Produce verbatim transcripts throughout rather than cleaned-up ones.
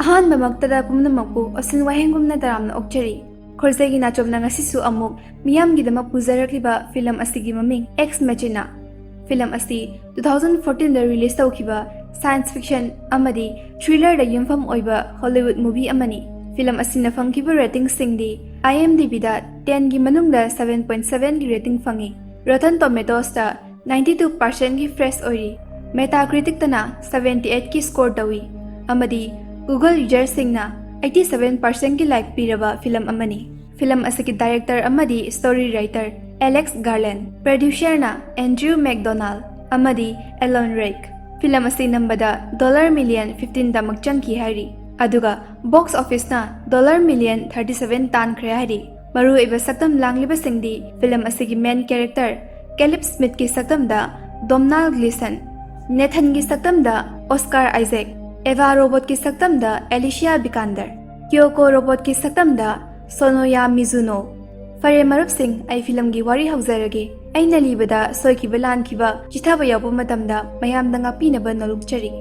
ꯑꯍꯥꯟꯕꯃꯛꯇꯗ ꯄꯨꯝꯅꯃꯛꯄꯨ ꯑꯁꯤꯟ ꯋꯥꯍꯦꯡꯒꯨꯝꯅ ꯇꯔꯥꯝꯅ ꯑꯣꯛꯆꯔꯤ꯫ ꯈꯣꯔꯖꯩꯒꯤ ꯅꯥꯆꯣꯝꯅ ꯉꯁꯤꯁꯨ ꯑꯃꯨꯛ ꯃꯤꯌꯥꯝꯒꯤꯗꯃꯛ ꯄꯨꯖꯔꯛꯂꯤꯕ ꯐꯤꯂꯝ ꯑꯁꯤꯒꯤ ꯃꯃꯤꯡ Ex Machina꯫ ꯐꯤꯂꯝ ꯑꯁꯤ two thousand fourteen ꯗ release ꯇꯧꯈꯤꯕ science fiction ꯑꯃꯗꯤ thriller ꯗ ꯌꯨꯝꯐꯝ ꯑꯣꯏꯕ Hollywood movie ꯑꯃꯅꯤ꯫ ꯐꯤꯂꯝ ꯑꯁꯤꯅ ꯐꯪꯈꯤꯕ rating ꯁꯤꯡꯗꯤ IMDb ꯗ ten ꯒꯤ ꯃꯅꯨꯡꯗ seven point seven ꯒꯤ rating ꯐꯪꯉꯤ꯫ Rotten Tomatoes ꯇ ninety two percent ꯒꯤ fresh ꯑꯣꯏꯔꯤ꯫ Metacritic ꯇꯅ seventy eight ꯀꯤ score ꯇꯧꯏ, ꯑꯃꯗꯤ Google user ꯁꯤꯡꯅ eighty seven percent ꯒꯤ like ꯄꯤꯔꯕ ꯐꯤꯂꯝ ꯑꯃꯅꯤ꯫ ꯐꯤꯂꯝ ꯑꯁꯤꯒꯤ director ꯑꯃꯗꯤ story writer Alex Garland, producer ꯅ Andrew McDonald ꯑꯃꯗꯤ Alan Rake꯫ ꯐꯤꯂꯝ ꯑꯁꯤ ꯅꯝꯕꯗ dollar million fifteen ꯗꯃꯛ ꯆꯪꯈꯤ ꯍꯥꯏꯔꯤ, ꯑꯗꯨꯒ box office ꯅ dollar million thirty seven ꯇꯥꯟꯈ꯭ꯔꯦ ꯍꯥꯏꯔꯤ꯫ ꯃꯔꯨꯑꯣꯏꯕ ꯁꯛꯇꯝ ꯂꯥꯡꯂꯤꯕꯁꯤꯡꯗꯤ ꯐꯤꯂꯝ ꯑꯁꯤꯒꯤ main character Caleb Smith ꯀꯤ ꯁꯛꯇꯝꯗ Domhnall Gleeson, Nathan ꯒꯤ ꯁꯛꯇꯝꯗ Oscar Isaac, Eva Roberts ꯀꯤ ꯁꯛꯇꯝꯗ Alicia Vikander, Kyoko Roberts ꯀꯤ ꯁꯛꯇꯝꯗ Sonoya Mizuno꯫ ꯐꯔꯦ ꯃꯔꯨꯞꯁꯤꯡ, ꯑꯩ ꯐꯤꯂꯝꯒꯤ ꯋꯥꯔꯤ ꯍꯧꯖꯔꯒꯦ꯫ ꯑꯩꯅ ꯂꯤꯕꯗ ꯁꯣꯏꯈꯤꯕ ꯂꯥꯟꯈꯤꯕ ꯆꯤꯊꯕ ꯌꯥꯎꯕ ꯃꯇꯝꯗ ꯃꯌꯥꯝꯗ ꯉꯥꯛꯄꯤꯅꯕ ꯅꯣꯂꯨꯛꯆꯔꯤ꯫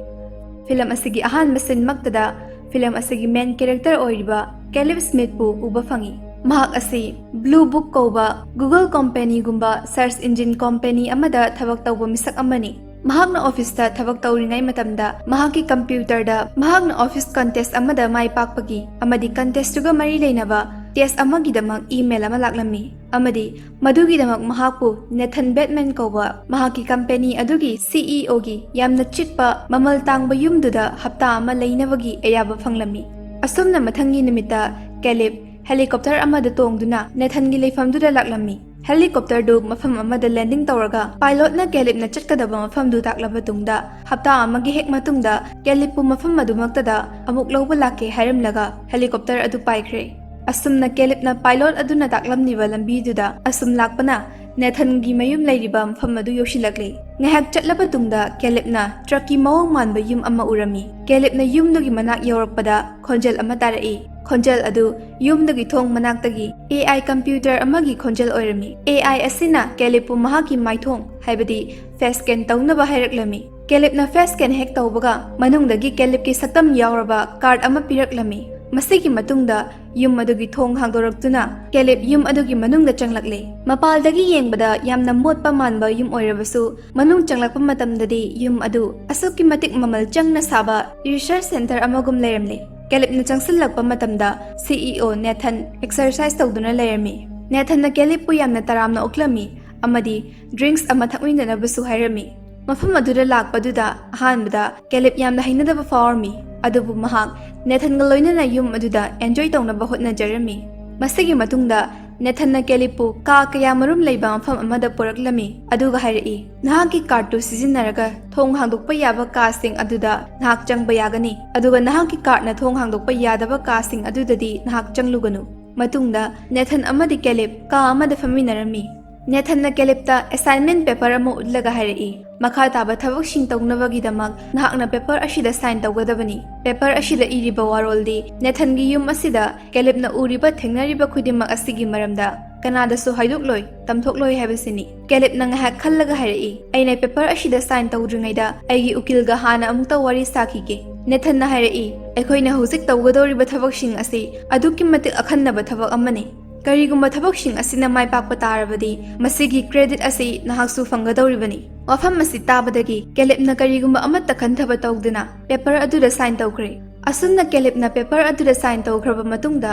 ꯐꯤꯂꯝ ꯑꯁꯤꯒꯤ ꯑꯍꯥꯟꯕ ꯁꯤꯟꯃꯛꯇꯗ ꯐꯤꯂꯝ ꯑꯁꯤꯒꯤ main character ꯑꯣꯏꯔꯤꯕ Caleb Smith ꯄꯨ ꯎꯕ ꯐꯪꯏ꯫ ꯃꯍꯥꯛ ꯑꯁꯤ Blue Book ꯀꯧꯕ Google company ꯒꯨꯝꯕ search engine company ꯑꯃꯗ ꯊꯕꯛ ꯇꯧꯕ ꯃꯤꯁꯛ ꯑꯃꯅꯤ꯫ ꯃꯍꯥꯛꯅ office ꯇ ꯊꯕꯛ ꯇꯧꯔꯤꯉꯩ ꯃꯇꯝꯗ ꯃꯍꯥꯛꯀꯤ computer ꯗ ꯃꯍꯥꯛꯅ office contest ꯑꯃꯗ ꯃꯥꯏ ꯄꯥꯛꯄꯒꯤ ꯑꯃꯗꯤ contest ꯇꯨꯒ ꯃꯔꯤ ꯂꯩꯅꯕ test ꯑꯃꯒꯤꯗꯃꯛ email ꯑꯃ ꯂꯥꯛꯂꯝꯃꯤ, ꯑꯃꯗꯤ ꯃꯗꯨꯒꯤꯗꯃꯛ ꯃꯍꯥꯛꯄꯨ Nathan Bateman ꯀꯧꯕ ꯃꯍꯥꯛꯀꯤ company ꯑꯗꯨꯒꯤ CEO ꯒꯤ ꯌꯥꯝꯅ ꯆꯤꯛꯄ ꯃꯃꯜ ꯇꯥꯡꯕ ꯌꯨꯝꯗꯨꯗ ꯍꯞꯇꯥ ꯑꯃ ꯂꯩꯅꯕꯒꯤ ꯑꯌꯥꯕ ꯐꯪꯂꯝꯃꯤ꯫ ꯑꯁꯨꯝꯅ ꯃꯊꯪꯒꯤ ꯅꯨꯃꯤꯠꯇ Caleb helicopter ꯑꯃꯗ ꯇꯣꯡꯗꯨꯅ Nathan ꯒꯤ ꯂꯩꯐꯝꯗꯨꯗ ꯂꯥꯛꯂꯝꯃꯤ꯫ Helicopter ꯗꯨ ꯃꯐꯝ ꯑꯃꯗ landing ꯇꯧꯔꯒ pilot ꯅ Caleb ꯅ ꯆꯠꯀꯗꯕ ꯃꯐꯝꯗꯨ ꯇꯥꯛꯂꯕ ꯇꯨꯡꯗ, ꯍꯞꯇꯥ ꯑꯃꯒꯤ ꯍꯦꯛ ꯃꯇꯨꯡꯗ Caleb ꯄꯨ ꯃꯐꯝ ꯑꯗꯨꯃꯛꯇꯗ ꯑꯃꯨꯛ ꯂꯧꯕ ꯂꯥꯛꯀꯦ ꯍꯥꯏꯔꯝꯂꯒ helicopter ꯑꯗꯨ ꯄꯥꯏꯈ꯭ꯔꯦ꯫ ꯑꯁꯨꯝꯅ Caleb ꯅ pilot ꯑꯗꯨꯅ ꯇꯥꯛꯂꯝꯂꯤꯕ ꯂꯝꯕꯤꯗꯨꯗ ꯑꯁꯨꯝ ꯂꯥꯛꯄꯅ Nathan ꯒꯤ ꯃꯌꯨꯝ ꯂꯩꯔꯤꯕ ꯃꯐꯝ ꯑꯗꯨ ꯌꯧꯁꯤꯜꯂꯛꯂꯦ꯫ ꯉꯥꯏꯍꯥꯛ ꯆꯠꯂꯕ ꯇꯨꯡꯗ Caleb ꯅ truck ꯀꯤ ꯃꯑꯣꯡ ꯃꯥꯟꯕ ꯌꯨꯝ ꯑꯃ ꯎꯔꯝꯃꯤ꯫ Caleb ꯅ ꯌꯨꯝꯗꯨꯒꯤ ꯃꯅꯥꯛ ꯌꯧꯔꯛꯄꯗ ꯈꯣꯟꯖꯦꯜ ꯑꯃ ꯇꯥꯔꯛꯏ꯫ ꯈꯣꯟꯖꯦꯜ ꯑꯗꯨ ꯌꯨꯝꯗꯨꯒꯤ ꯊꯣꯡ ꯃꯅꯥꯛꯇꯒꯤ AI computer ꯑꯃꯒꯤ ꯈꯣꯟꯖꯦꯜ ꯑꯣꯏꯔꯝꯃꯤ꯫ AI ꯑꯁꯤꯅ Caleb ꯄꯨ ꯃꯍꯥꯛꯀꯤ ꯃꯥꯏꯊꯣꯡ, ꯍꯥꯏꯕꯗꯤ face scan ꯇꯧꯅꯕ ꯍꯥꯏꯔꯛꯂꯝꯃꯤ꯫ ꯀꯦꯂꯤꯞꯅ ꯐꯦꯁ ꯁ꯭ꯀꯦꯟ ꯍꯦꯛ ꯇꯧꯕꯒ, ꯃꯅꯨꯡꯗꯒꯤ ꯀꯦꯂꯤꯞꯀꯤ ꯁꯛꯇꯝ ꯌꯥꯎꯔꯕ ꯀꯥꯔꯗ ꯑꯃ ꯄꯤꯔꯛꯂꯝꯃꯤ꯫ ꯃꯁꯤꯒꯤ ꯃꯇꯨꯡꯗ ꯌꯨꯝ ꯑꯗꯨꯒꯤ ꯊꯣꯡ ꯍꯥꯡꯗꯣꯔꯛꯇꯨꯅ ꯀꯦꯂꯤꯞ ꯌꯨꯝ ꯑꯗꯨꯒꯤ ꯃꯅꯨꯡꯗ ꯆꯪꯂꯛꯂꯦ꯫ ꯃꯄꯥꯜꯗꯒꯤ ꯌꯦꯡꯕꯗ ꯌꯥꯝꯅ ꯃꯣꯠꯄ ꯃꯥꯟꯕ ꯌꯨꯝ ꯑꯣꯏꯔꯕꯁꯨ, ꯃꯅꯨꯡ ꯆꯪꯂꯛꯄ ꯃꯇꯝꯗꯗꯤ ꯌꯨꯝ ꯑꯗꯨ ꯑꯁꯨꯛꯀꯤ ꯃꯇꯤꯛ ꯃꯃꯜ ꯆꯪꯅ ꯁꯥꯕ ꯔꯤꯁꯔꯆ ꯁꯦꯟꯇꯔ ꯑꯃꯒꯨꯝ ꯂꯩꯔꯝꯂꯦ꯫ ꯀꯦꯂꯤꯞꯅ ꯆꯪꯁꯤꯜꯂꯛꯄ ꯃꯇꯝꯗ ꯁꯤꯏꯑꯣ ꯅꯦꯊꯟ ꯑꯦꯛꯁꯔꯁꯥꯏꯁ ꯇꯧꯗꯨꯅ ꯂꯩꯔꯝꯃꯤ꯫ ꯅꯦꯊꯟꯅ ꯀꯦꯂꯤꯞꯄꯨ ꯌꯥꯝꯅ ꯇꯔꯥꯝꯅ ꯑꯣꯛꯂꯝꯃꯤ ꯑꯃꯗꯤ ꯗ꯭ꯔꯤꯡꯛꯁ ꯑꯃ ꯊꯛꯃꯤꯟꯅꯅꯕꯁꯨ ꯍꯥꯏꯔꯝꯃꯤ꯫ ꯃꯐꯝ ꯑꯗꯨꯗ ꯂꯥꯛꯄꯗꯨꯗ ꯑꯍꯥꯟꯕꯗ ꯀꯦꯂꯤꯞ ꯌꯥꯝꯅ ꯍꯩꯅꯗꯕ ꯐꯥꯎꯔꯝꯃꯤ, ꯑꯗꯨꯕꯨ ꯃꯍꯥꯛ ꯅꯦꯊꯟꯒ ꯂꯣꯏꯅꯅ ꯌꯨꯝ ꯑꯗꯨꯗ ꯑꯦꯟꯖꯣꯏ ꯇꯧꯅꯕ ꯍꯣꯠꯅꯖꯔꯝꯃꯤ꯫ ꯃꯁꯤꯒꯤ ꯃꯇꯨꯡꯗ ꯅꯦꯊꯟꯅ ꯀꯦꯂꯤꯞꯄꯨ ꯀꯥ ꯀꯌꯥ ꯃꯔꯨꯝ ꯂꯩꯕ ꯃꯐꯝ ꯑꯃꯗ ꯄꯨꯔꯛꯂꯝꯃꯤ, ꯑꯗꯨꯒ ꯍꯥꯏꯔꯛꯏ, "ꯅꯍꯥꯛꯀꯤ ꯀꯥꯔꯠꯇꯨ ꯁꯤꯖꯤꯟꯅꯔꯒ ꯊꯣꯡ ꯍꯥꯡꯗꯣꯛꯄ ꯌꯥꯕ ꯀꯥꯁꯤꯡ ꯑꯗꯨꯗ ꯅꯍꯥꯛ ꯆꯪꯕ ꯌꯥꯒꯅꯤ, ꯑꯗꯨꯒ ꯅꯍꯥꯛꯀꯤ ꯀꯥꯔꯠꯅ ꯊꯣꯡ ꯍꯥꯡꯗꯣꯛꯄ ꯌꯥꯗꯕ ꯀꯥꯁꯤꯡ ꯑꯗꯨꯗꯗꯤ ꯅꯍꯥꯛ ꯆꯪꯂꯨꯒꯅꯨ"꯫ ꯃꯇꯨꯡꯗ ꯅꯦꯊꯟ ꯑꯃꯗꯤ ꯀꯦꯂꯤꯞ ꯀꯥ ꯑꯃꯗ ꯐꯝꯃꯤꯟꯅꯔꯝꯃꯤ꯫ ꯅꯦꯊꯟꯅ ꯀꯦꯂꯤꯞꯇ ꯑꯦꯁꯥꯏꯟꯃꯦꯟ ꯄꯦꯄꯔ ꯑꯃ ꯎꯠꯂꯒ ꯍꯥꯏꯔꯛꯏ, "ꯃꯈꯥ ꯇꯥꯕ ꯊꯕꯛꯁꯤꯡ ꯇꯧꯅꯕꯒꯤꯗꯃꯛ ꯅꯍꯥꯛꯅ ꯄꯦꯄꯔ ꯑꯁꯤꯗ ꯁꯥꯏꯟ ꯇꯧꯒꯗꯕꯅꯤ꯫ ꯄꯦꯄꯔ ꯑꯁꯤꯗ ꯏꯔꯤꯕ ꯋꯥꯔꯣꯜꯗꯤ ꯅꯦꯊꯟꯒꯤ ꯌꯨꯝ ꯑꯁꯤꯗ ꯀꯦꯂꯤꯞꯅ ꯎꯔꯤꯕ ꯊꯦꯡꯅꯔꯤꯕ ꯈꯨꯗꯤꯡꯃꯛ ꯑꯁꯤꯒꯤ ꯃꯔꯝꯗ ꯀꯅꯥꯗꯁꯨ ꯍꯥꯏꯗꯣꯛꯂꯣꯏ, ꯇꯝꯊꯣꯛꯂꯣꯏ ꯍꯥꯏꯕꯁꯤꯅꯤ"꯫ ꯀꯦꯂꯤꯞꯅ ꯉꯥꯏꯍꯥꯛ ꯈꯜꯂꯒ ꯍꯥꯏꯔꯛꯏ, "ꯑꯩꯅ ꯄꯦꯄꯔ ꯑꯁꯤꯗ ꯁꯥꯏꯟ ꯇꯧꯗ꯭ꯔꯤꯉꯩꯗ ꯑꯩꯒꯤ ꯎꯀꯤꯜꯒ ꯍꯥꯟꯅ ꯑꯃꯨꯛꯇ ꯋꯥꯔꯤ ꯁꯥꯈꯤꯒꯦ"꯫ ꯅꯦꯊꯟꯅ ꯍꯥꯏꯔꯛꯏ, "ꯑꯩꯈꯣꯏꯅ ꯍꯧꯖꯤꯛ ꯇꯧꯒꯗꯧꯔꯤꯕ ꯊꯕꯛꯁꯤꯡ ꯑꯁꯤ ꯑꯗꯨꯛꯀꯤ ꯃꯇꯤꯛ ꯑꯈꯟꯅꯕ ꯊꯕꯛ ꯑꯃꯅꯤ꯫ ꯀꯔꯤꯒꯨꯝꯕ ꯊꯕꯛꯁꯤꯡ ꯑꯁꯤꯅ ꯃꯥꯏ ꯄꯥꯛꯄ ꯇꯥꯔꯕꯗꯤ, ꯃꯁꯤꯒꯤ ꯀ꯭ꯔꯦꯗꯤꯠ ꯑꯁꯤ ꯅꯍꯥꯛꯁꯨ ꯐꯪꯒꯗꯧꯔꯤꯕꯅꯤ"꯫ ꯋꯥꯐꯝ ꯑꯁꯤ ꯇꯥꯕꯗꯒꯤ ꯀꯦꯂꯤꯞꯅ ꯀꯔꯤꯒꯨꯝꯕ ꯑꯃꯠꯇ ꯈꯟꯊꯕ ꯇꯧꯗꯅ ꯄꯦꯄꯔ ꯑꯗꯨꯗ ꯁꯥꯏꯟ ꯇꯧꯈ꯭ꯔꯦ꯫ ꯑꯁꯨꯝꯅ ꯀꯦꯂꯤꯞꯅ ꯄꯦꯄꯔ ꯑꯗꯨꯗ ꯁꯥꯏꯟ ꯇꯧꯈ꯭ꯔꯕ ꯃꯇꯨꯡꯗ,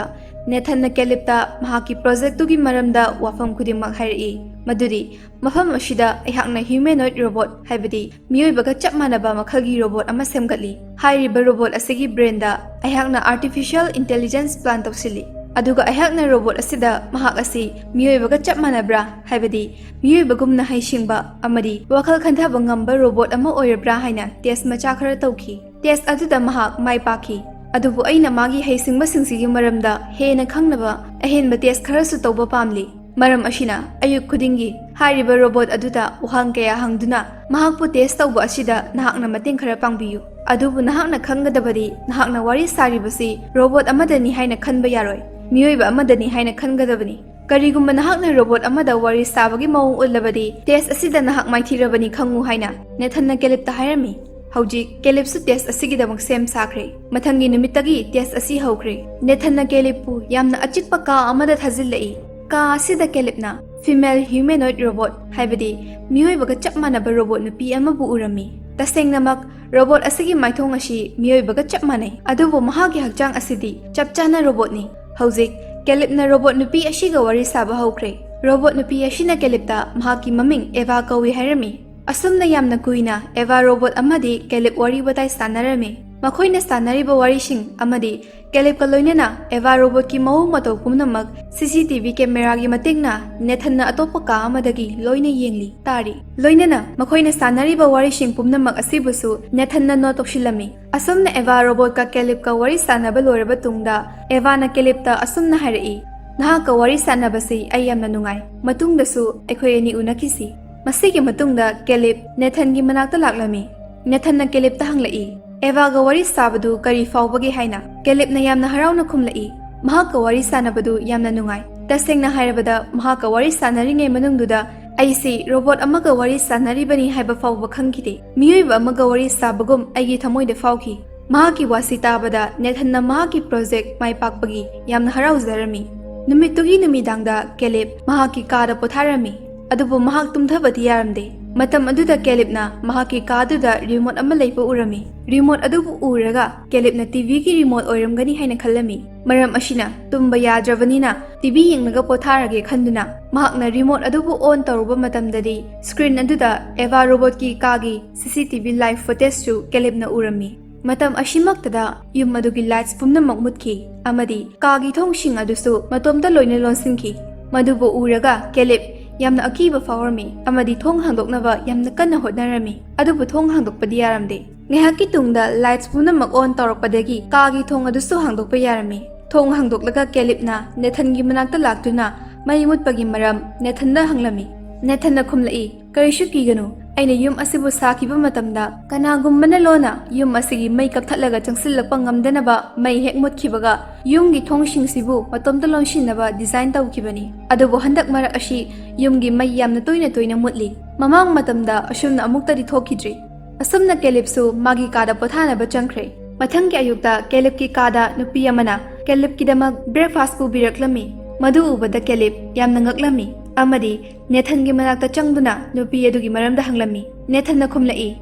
ꯅꯦꯊꯟꯅ ꯀꯦꯂꯤꯞꯇ ꯃꯍꯥꯛꯀꯤ ꯄ꯭ꯔꯣꯖꯦꯛꯇꯨꯒꯤ ꯃꯔꯝꯗ ꯋꯥꯐꯝ ꯈꯨꯗꯤꯡꯃꯛ ꯍꯥꯏꯔꯛꯏ, ꯃꯗꯨꯗꯤ, "ꯃꯐꯝ ꯑꯁꯤꯗ ꯑꯩꯍꯥꯛꯅ ꯍ꯭ꯌꯨꯃꯦꯅꯣꯏꯗ ꯔꯣꯕꯣꯠ, ꯍꯥꯏꯕꯗꯤ ꯃꯤꯑꯣꯏꯕꯒ ꯆꯞ ꯃꯥꯟꯅꯕ ꯃꯈꯜꯒꯤ ꯔꯣꯕꯣꯠ ꯑꯃ ꯁꯦꯝꯒꯠꯂꯤ꯫ ꯍꯥꯏꯔꯤꯕ ꯔꯣꯕꯣꯠ ꯑꯁꯤꯒꯤ ꯕ꯭ꯔꯦꯟꯗ ꯑꯩꯍꯥꯛꯅ ꯑꯥꯔꯇꯤꯐꯤꯁꯤꯌꯦꯜ ꯏꯟꯇꯦꯂꯤꯖꯦꯟꯁ ꯄ꯭ꯂꯥꯟ ꯇꯧꯁꯤꯜꯂꯤ꯫ ꯑꯗꯨꯒ ꯑꯩꯍꯥꯛꯅ ꯔꯣꯕꯣꯠ ꯑꯁꯤꯗ ꯃꯍꯥꯛ ꯑꯁꯤ ꯃꯤꯑꯣꯏꯕꯒ ꯆꯞ ꯃꯥꯟꯅꯕ꯭ꯔꯥ, ꯍꯥꯏꯕꯗꯤ ꯃꯤꯑꯣꯏꯕꯒꯨꯝꯅ ꯍꯩꯁꯤꯡꯕ ꯑꯃꯗꯤ ꯋꯥꯈꯜ ꯈꯟꯊꯕ ꯉꯝꯕ ꯔꯣꯕꯣꯠ ꯑꯃ ꯑꯣꯏꯔꯕ꯭ꯔꯥ ꯍꯥꯏꯅ ꯇꯦꯁ ꯃꯆꯥ ꯈꯔ ꯇꯧꯈꯤ꯫ ꯇꯦꯁ ꯑꯗꯨꯗ ꯃꯍꯥꯛ ꯃꯥꯏ ꯄꯥꯛꯈꯤ꯫ ꯑꯗꯨꯕꯨ ꯑꯩꯅ ꯃꯥꯒꯤ ꯍꯩꯁꯤꯡꯕꯁꯤꯡꯁꯤꯒꯤ ꯃꯔꯝꯗ ꯍꯦꯟꯅ ꯈꯪꯅꯕ ꯑꯍꯦꯟꯕ ꯇꯦꯁ ꯈꯔꯁꯨ ꯇꯧꯕ ꯄꯥꯝꯂꯤ꯫ ꯃꯔꯝ ꯑꯁꯤꯅ, ꯑꯌꯨꯛ ꯈꯨꯗꯤꯡꯒꯤ ꯍꯥꯏꯔꯤꯕ ꯔꯣꯕꯣꯠ ꯑꯗꯨꯗ ꯋꯥꯍꯪ ꯀꯌꯥ ꯍꯪꯗꯨꯅ ꯃꯍꯥꯛꯄꯨ ꯇꯦꯁ ꯇꯧꯕ ꯑꯁꯤꯗ ꯅꯍꯥꯛꯅ ꯃꯇꯦꯡ ꯈꯔ ꯄꯥꯡꯕꯤꯌꯨ꯫ ꯑꯗꯨꯕꯨ ꯅꯍꯥꯛꯅ ꯈꯪꯒꯗꯕꯗꯤ, ꯅꯍꯥꯛꯅ ꯋꯥꯔꯤ ꯁꯥꯔꯤꯕꯁꯤ ꯔꯣꯕꯣꯠ ꯑꯃꯗꯅꯤ ꯍꯥꯏꯅ ꯈꯟꯕ ꯌꯥꯔꯣꯏ, ꯃꯤꯑꯣꯏꯕ ꯑꯃꯗꯅꯤ ꯍꯥꯏꯅ ꯈꯟꯒꯗꯕꯅꯤ꯫ "ꯀꯔꯤꯒꯨꯝꯕ ꯅꯍꯥꯛꯅ ꯔꯣꯕꯣꯠ ꯑꯃꯗ ꯋꯥꯔꯤ ꯁꯥꯕꯒꯤ ꯃꯑꯣꯡ ꯎꯠꯂꯕꯗꯤ, ꯇꯦꯁ ꯑꯁꯤꯗ ꯅꯍꯥꯛ ꯃꯥꯏꯊꯤꯔꯕꯅꯤ ꯈꯪꯉꯨ" ꯍꯥꯏꯅ ꯅꯦꯊꯟꯅ ꯀꯦꯂꯤꯞꯇ ꯍꯥꯏꯔꯝꯃꯤ꯫ ꯍꯧꯖꯤꯛ ꯀꯦꯂꯤꯞꯁꯨ ꯇꯦꯁ ꯑꯁꯤꯒꯤꯗꯃꯛ ꯁꯦꯝ ꯁꯥꯈ꯭ꯔꯦ꯫ ꯃꯊꯪꯒꯤ ꯅꯨꯃꯤꯠꯇꯒꯤ ꯇꯦꯁ ꯑꯁꯤ ꯍꯧꯈ꯭ꯔꯦ꯫ ꯅꯦꯊꯟꯅ ꯀꯦꯂꯤꯞꯄꯨ ꯌꯥꯝꯅ ꯑꯆꯤꯛꯄ ꯀꯥ ꯑꯃꯗ ꯊꯥꯖꯤꯜꯂꯛꯏ꯫ ꯀꯥ ꯑꯁꯤꯗ ꯀꯦꯂꯤꯞꯅ female humanoid robot, ꯍꯥꯏꯕꯗꯤ ꯃꯤꯑꯣꯏꯕꯒ ꯆꯞ ꯃꯥꯟꯅꯕ ꯔꯣꯕꯣꯠ ꯅꯨꯄꯤ ꯑꯃꯕꯨ ꯎꯔꯝꯃꯤ꯫ ꯇꯁꯦꯡꯅꯃꯛ, ꯔꯣꯕꯣꯠ ꯑꯁꯤꯒꯤ ꯃꯥꯏꯊꯣꯡ ꯑꯁꯤ ꯃꯤꯑꯣꯏꯕꯒ ꯆꯞ ꯃꯥꯟꯅꯩ, ꯑꯗꯨꯕꯨ ꯃꯍꯥꯛꯀꯤ ꯍꯛꯆꯥꯡ ꯑꯁꯤꯗꯤ ꯆꯞ ꯆꯥꯅ ꯔꯣꯕꯣꯠꯅꯤ꯫ ꯍꯧꯖꯤꯛ ꯀꯦꯂꯤꯞꯅ ꯔꯣꯕꯣꯠ ꯅꯨꯄꯤ ꯑꯁꯤꯒ ꯋꯥꯔꯤ ꯁꯥꯕ ꯍꯧꯈ꯭ꯔꯦ꯫ ꯔꯣꯕꯣꯠ ꯅꯨꯄꯤ ꯑꯁꯤꯅ ꯀꯦꯂꯤꯞꯇ ꯃꯍꯥꯛꯀꯤ ꯃꯃꯤꯡ ꯑꯦꯚꯥ ꯀꯧꯏ ꯍꯥꯏꯔꯝꯃꯤ꯫ ꯑꯁꯨꯝꯅ ꯌꯥꯝꯅ ꯀꯨꯏꯅ ꯑꯦꯚꯥ ꯔꯣꯕꯣꯠ ꯑꯃꯗꯤ ꯀꯦꯂꯤꯞ ꯋꯥꯔꯤ ꯋꯥꯇꯥꯏ ꯁꯥꯟꯅꯔꯝꯃꯤ꯫ ꯃꯈꯣꯏꯅ ꯁꯥꯟꯅꯔꯤꯕ ꯋꯥꯔꯤꯁꯤꯡ ꯑꯃꯗꯤ ꯀꯦꯂꯤꯞꯀ ꯂꯣꯏꯅꯅ ꯑꯦꯚꯥ ꯔꯣꯕꯣꯠꯀꯤ ꯃꯑꯣꯡ ꯃꯇꯧ ꯄꯨꯝꯅꯃꯛ ꯁꯤ ꯁꯤ ꯇꯤ ꯚꯤ ꯀꯦꯃꯦꯔꯥꯒꯤ ꯃꯇꯦꯡꯅ ꯅꯦꯊꯟꯅ ꯑꯇꯣꯞꯄ ꯀꯥ ꯑꯃꯗꯒꯤ ꯂꯣꯏꯅ ꯌꯦꯡꯂꯤ, ꯇꯥꯔꯤ꯫ ꯂꯣꯏꯅꯅ ꯃꯈꯣꯏꯅ ꯁꯥꯟꯅꯔꯤꯕ ꯋꯥꯔꯤꯁꯤꯡ ꯄꯨꯝꯅꯃꯛ ꯑꯁꯤꯕꯨꯁꯨ ꯅꯦꯊꯟꯅ ꯅꯣꯠ ꯇꯧꯁꯤꯜꯂꯝꯃꯤ꯫ ꯑꯁꯨꯝꯅ ꯑꯦꯚꯥ ꯔꯣꯕꯣꯠꯀ ꯀꯦꯂꯤꯞꯀ ꯋꯥꯔꯤ ꯁꯥꯟꯅꯕ ꯂꯣꯏꯔꯕ ꯇꯨꯡꯗ, ꯑꯦꯚꯥꯅ ꯀꯦꯂꯤꯞꯇ ꯑꯁꯨꯝꯅ ꯍꯥꯏꯔꯛꯏ, "ꯅꯍꯥꯛꯀ ꯋꯥꯔꯤ ꯁꯥꯟꯅꯕꯁꯤ ꯑꯩ ꯌꯥꯝꯅ ꯅꯨꯡꯉꯥꯏ꯫ ꯃꯇꯨꯡꯗꯁꯨ ꯑꯩꯈꯣꯏ ꯑꯅꯤ ꯎꯅꯈꯤꯁꯤ꯫" ꯃꯁꯤꯒꯤ ꯃꯇꯨꯡꯗ ꯀꯦꯂꯤꯞ ꯅꯦꯊꯟꯒꯤ ꯃꯅꯥꯛꯇ ꯂꯥꯛꯂꯝꯃꯤ꯫ ꯅꯦꯊꯟꯅ ꯀꯦꯂꯤꯞꯇ ꯍꯪꯂꯛꯏ, "ꯑꯦꯚꯥꯒ ꯋꯥꯔꯤ ꯁꯥꯕꯗꯨ ꯀꯔꯤ ꯐꯥꯎꯕꯒꯦ?" ꯍꯥꯏꯅ꯫ ꯀꯦꯂꯤꯞꯅ ꯌꯥꯝꯅ ꯍꯔꯥꯎꯅ ꯈꯨꯝꯂꯛꯏ, "ꯃꯍꯥꯛꯀ ꯋꯥꯔꯤ ꯁꯥꯟꯅꯕꯗꯨ ꯌꯥꯝꯅ ꯅꯨꯡꯉꯥꯏ꯫ ꯇꯁꯦꯡꯅ ꯍꯥꯏꯔꯕꯗ, ꯃꯍꯥꯛꯀ ꯋꯥꯔꯤ ꯁꯥꯟꯅꯔꯤꯉꯩ ꯃꯅꯨꯡꯗꯨꯗ ꯑꯩꯁꯤ ꯔꯣꯕꯣꯠ ꯑꯃꯒ ꯋꯥꯔꯤ ꯁꯥꯟꯅꯔꯤꯕꯅꯤ ꯍꯥꯏꯕ ꯐꯥꯎꯕ ꯈꯪꯈꯤꯗꯦ꯫ ꯃꯤꯑꯣꯏꯕ ꯑꯃꯒ ꯋꯥꯔꯤ ꯁꯥꯕꯒꯨꯝ ꯑꯩꯒꯤ ꯊꯃꯣꯏꯗ ꯐꯥꯎꯈꯤ꯫" ꯃꯍꯥꯛꯀꯤ ꯋꯥꯁꯤ ꯇꯥꯕꯗ ꯅꯦꯊꯟꯅ ꯃꯍꯥꯛꯀꯤ ꯄ꯭ꯔꯣꯖꯦꯛ ꯃꯥꯏ ꯄꯥꯛꯄꯒꯤ ꯌꯥꯝꯅ ꯍꯔꯥꯎꯖꯔꯝꯃꯤ꯫ ꯅꯨꯃꯤꯠꯇꯨꯒꯤ ꯅꯨꯃꯤꯗꯥꯡꯗ ꯀꯦꯂꯤꯞ ꯃꯍꯥꯛꯀꯤ ꯀꯥꯗ ꯄꯣꯊꯥꯔꯝꯃꯤ꯫ ꯑꯗꯨꯕꯨ ꯃꯍꯥꯛ ꯇꯨꯝꯊꯕꯗꯤ ꯌꯥꯔꯝꯗꯦ꯫ ꯃꯇꯝ ꯑꯗꯨꯗ ꯀꯦꯂꯤꯞꯅ ꯃꯍꯥꯛꯀꯤ ꯀꯥꯗꯨꯗ ꯔꯤꯃꯣꯠ ꯑꯃ ꯂꯩꯕ ꯎꯔꯝꯃꯤ꯫ ꯔꯤꯃꯣꯠ ꯑꯗꯨꯕꯨ ꯎꯔꯒ ꯀꯦꯂꯤꯞꯅ ꯇꯤ ꯚꯤꯒꯤ ꯔꯤꯃꯣꯠ ꯑꯣꯏꯔꯝꯒꯅꯤ ꯍꯥꯏꯅ ꯈꯜꯂꯝꯃꯤ꯫ ꯃꯔꯝ ꯑꯁꯤꯅ ꯇꯨꯝꯕ ꯌꯥꯗ꯭ꯔꯕꯅꯤꯅ ꯇꯤ ꯚꯤ ꯌꯦꯡꯂꯒ ꯄꯣꯊꯥꯔꯒꯦ ꯈꯟꯗꯨꯅ ꯃꯍꯥꯛꯅ ꯔꯤꯃꯣꯠ ꯑꯗꯨꯕꯨ ꯑꯣꯟ ꯇꯧꯔꯨꯕ ꯃꯇꯝꯗꯗꯤ ꯁ꯭ꯀ꯭ꯔꯤꯟ ꯑꯗꯨꯗ ꯑꯦꯚꯥ ꯔꯣꯕꯣꯠꯀꯤ ꯀꯥꯒꯤ ꯁꯤ ꯁꯤ ꯇꯤ ꯚꯤ ꯂꯥꯏꯚ ꯐꯨꯇꯦꯖꯁꯨ ꯀꯦꯂꯤꯞꯅ ꯎꯔꯝꯃꯤ꯫ ꯃꯇꯝ ꯑꯁꯤꯃꯛꯇꯗ ꯌꯨꯝ ꯑꯗꯨꯒꯤ ꯂꯥꯏꯠꯁ ꯄꯨꯝꯅꯃꯛ ꯃꯨꯠꯈꯤ ꯑꯃꯗꯤ ꯀꯥꯒꯤ ꯊꯣꯡꯁꯤꯡ ꯑꯗꯨꯁꯨ ꯃꯇꯣꯝꯇ ꯂꯣꯏꯅ ꯂꯣꯟꯁꯤꯟꯈꯤ꯫ ꯃꯗꯨꯕꯨ ꯎꯔꯒ ꯀꯦꯂꯤꯞ ꯌꯥꯝꯅ ꯑꯀꯤꯕ ꯐꯥꯎꯔꯝꯃꯤ ꯑꯃꯗꯤ ꯊꯣꯡ ꯍꯥꯡꯗꯣꯛꯅꯕ ꯌꯥꯝꯅ ꯀꯟꯅ ꯍꯣꯠꯅꯔꯝꯃꯤ, ꯑꯗꯨꯕꯨ ꯊꯣꯡ ꯍꯥꯡꯗꯣꯛꯄꯗꯤ ꯌꯥꯔꯝꯗꯦ꯫ ꯉꯥꯏꯍꯥꯛꯀꯤ ꯇꯨꯡꯗ ꯂꯥꯏꯠꯁ ꯄꯨꯝꯅꯃꯛ ꯑꯣꯟ ꯇꯧꯔꯛꯄꯗꯒꯤ ꯀꯥꯒꯤ ꯊꯣꯡ ꯑꯗꯨꯁꯨ ꯍꯥꯡꯗꯣꯛꯄ ꯌꯥꯔꯝꯃꯤ꯫ ꯊꯣꯡ ꯍꯥꯡꯗꯣꯛꯂꯒ ꯀꯦꯂꯤꯞꯅ ꯅꯦꯊꯟꯒꯤ ꯃꯅꯥꯛꯇ ꯂꯥꯛꯇꯨꯅ ꯃꯩ ꯃꯨꯠꯄꯒꯤ ꯃꯔꯝ ꯅꯦꯊꯟꯗ ꯍꯪꯂꯝꯃꯤ꯫ ꯅꯦꯊꯟꯅ ꯈꯨꯝꯂꯛꯏ, "ꯀꯔꯤꯁꯨ ꯀꯤꯒꯅꯨ, ꯑꯩꯅ ꯌꯨꯝ ꯑꯁꯤꯕꯨ ꯁꯥꯈꯤꯕ ꯃꯇꯝꯗ ꯀꯅꯥꯒꯨꯝꯕꯅ ꯂꯣꯟꯅ ꯌꯨꯝ ꯑꯁꯤꯒꯤ ꯃꯩ ꯀꯛꯊꯠꯂꯒ ꯆꯪꯁꯤꯜꯂꯛꯄ ꯉꯝꯗꯅꯕ ꯃꯩ ꯍꯦꯛ ꯃꯨꯠꯈꯤꯕꯒ ꯌꯨꯝꯒꯤ ꯊꯣꯡꯁꯤꯡꯁꯤꯕꯨ ꯃꯇꯣꯝꯇ ꯂꯣꯟꯁꯤꯟꯅꯕ ꯗꯤꯖꯥꯏꯟ ꯇꯧꯈꯤꯕꯅꯤ꯫ ꯑꯗꯨꯕꯨ ꯍꯟꯗꯛ ꯃꯔꯛ ꯑꯁꯤ ꯌꯨꯝꯒꯤ ꯃꯩ ꯌꯥꯝꯅ ꯇꯣꯏꯅ ꯇꯣꯏꯅ ꯃꯨꯠꯂꯤ꯫ ꯃꯃꯥꯡ ꯃꯇꯝꯗ ꯑꯁꯨꯝꯅ ꯑꯃꯨꯛꯇꯗꯤ ꯊꯣꯛꯈꯤꯗ꯭ꯔꯤ꯫ ꯑꯁꯨꯝꯅ ꯀꯦꯂꯤꯞꯁꯨ ꯃꯥꯒꯤ ꯀꯥꯗ ꯄꯣꯊꯥꯅꯕ ꯆꯪꯈ꯭ꯔꯦ꯫ ꯃꯊꯪꯒꯤ ꯑꯌꯨꯛꯇ ꯀꯦꯂꯤꯞꯀꯤ ꯀꯥꯗ ꯅꯨꯄꯤ ꯑꯃꯅ ꯀꯦꯂꯤꯞꯀꯤꯗꯃꯛ ꯕ꯭ꯔꯦꯛꯐꯥꯁ ꯄꯨꯕꯤꯔꯛꯂꯝꯃꯤ꯫ ꯃꯗꯨ ꯎꯕꯗ ꯀꯦꯂꯤꯞ ꯌꯥꯝꯅ ꯉꯛꯂꯝꯃꯤ ꯑꯃꯗꯤ ꯅꯦꯊꯟꯒꯤ ꯃꯅꯥꯛꯇ ꯆꯪꯗꯨꯅ ꯅꯨꯄꯤ ꯑꯗꯨꯒꯤ ꯃꯔꯝꯗ ꯍꯪꯂꯝꯃꯤ꯫ ꯅꯦꯊꯟꯅ ꯈꯨꯝꯂꯛꯏ,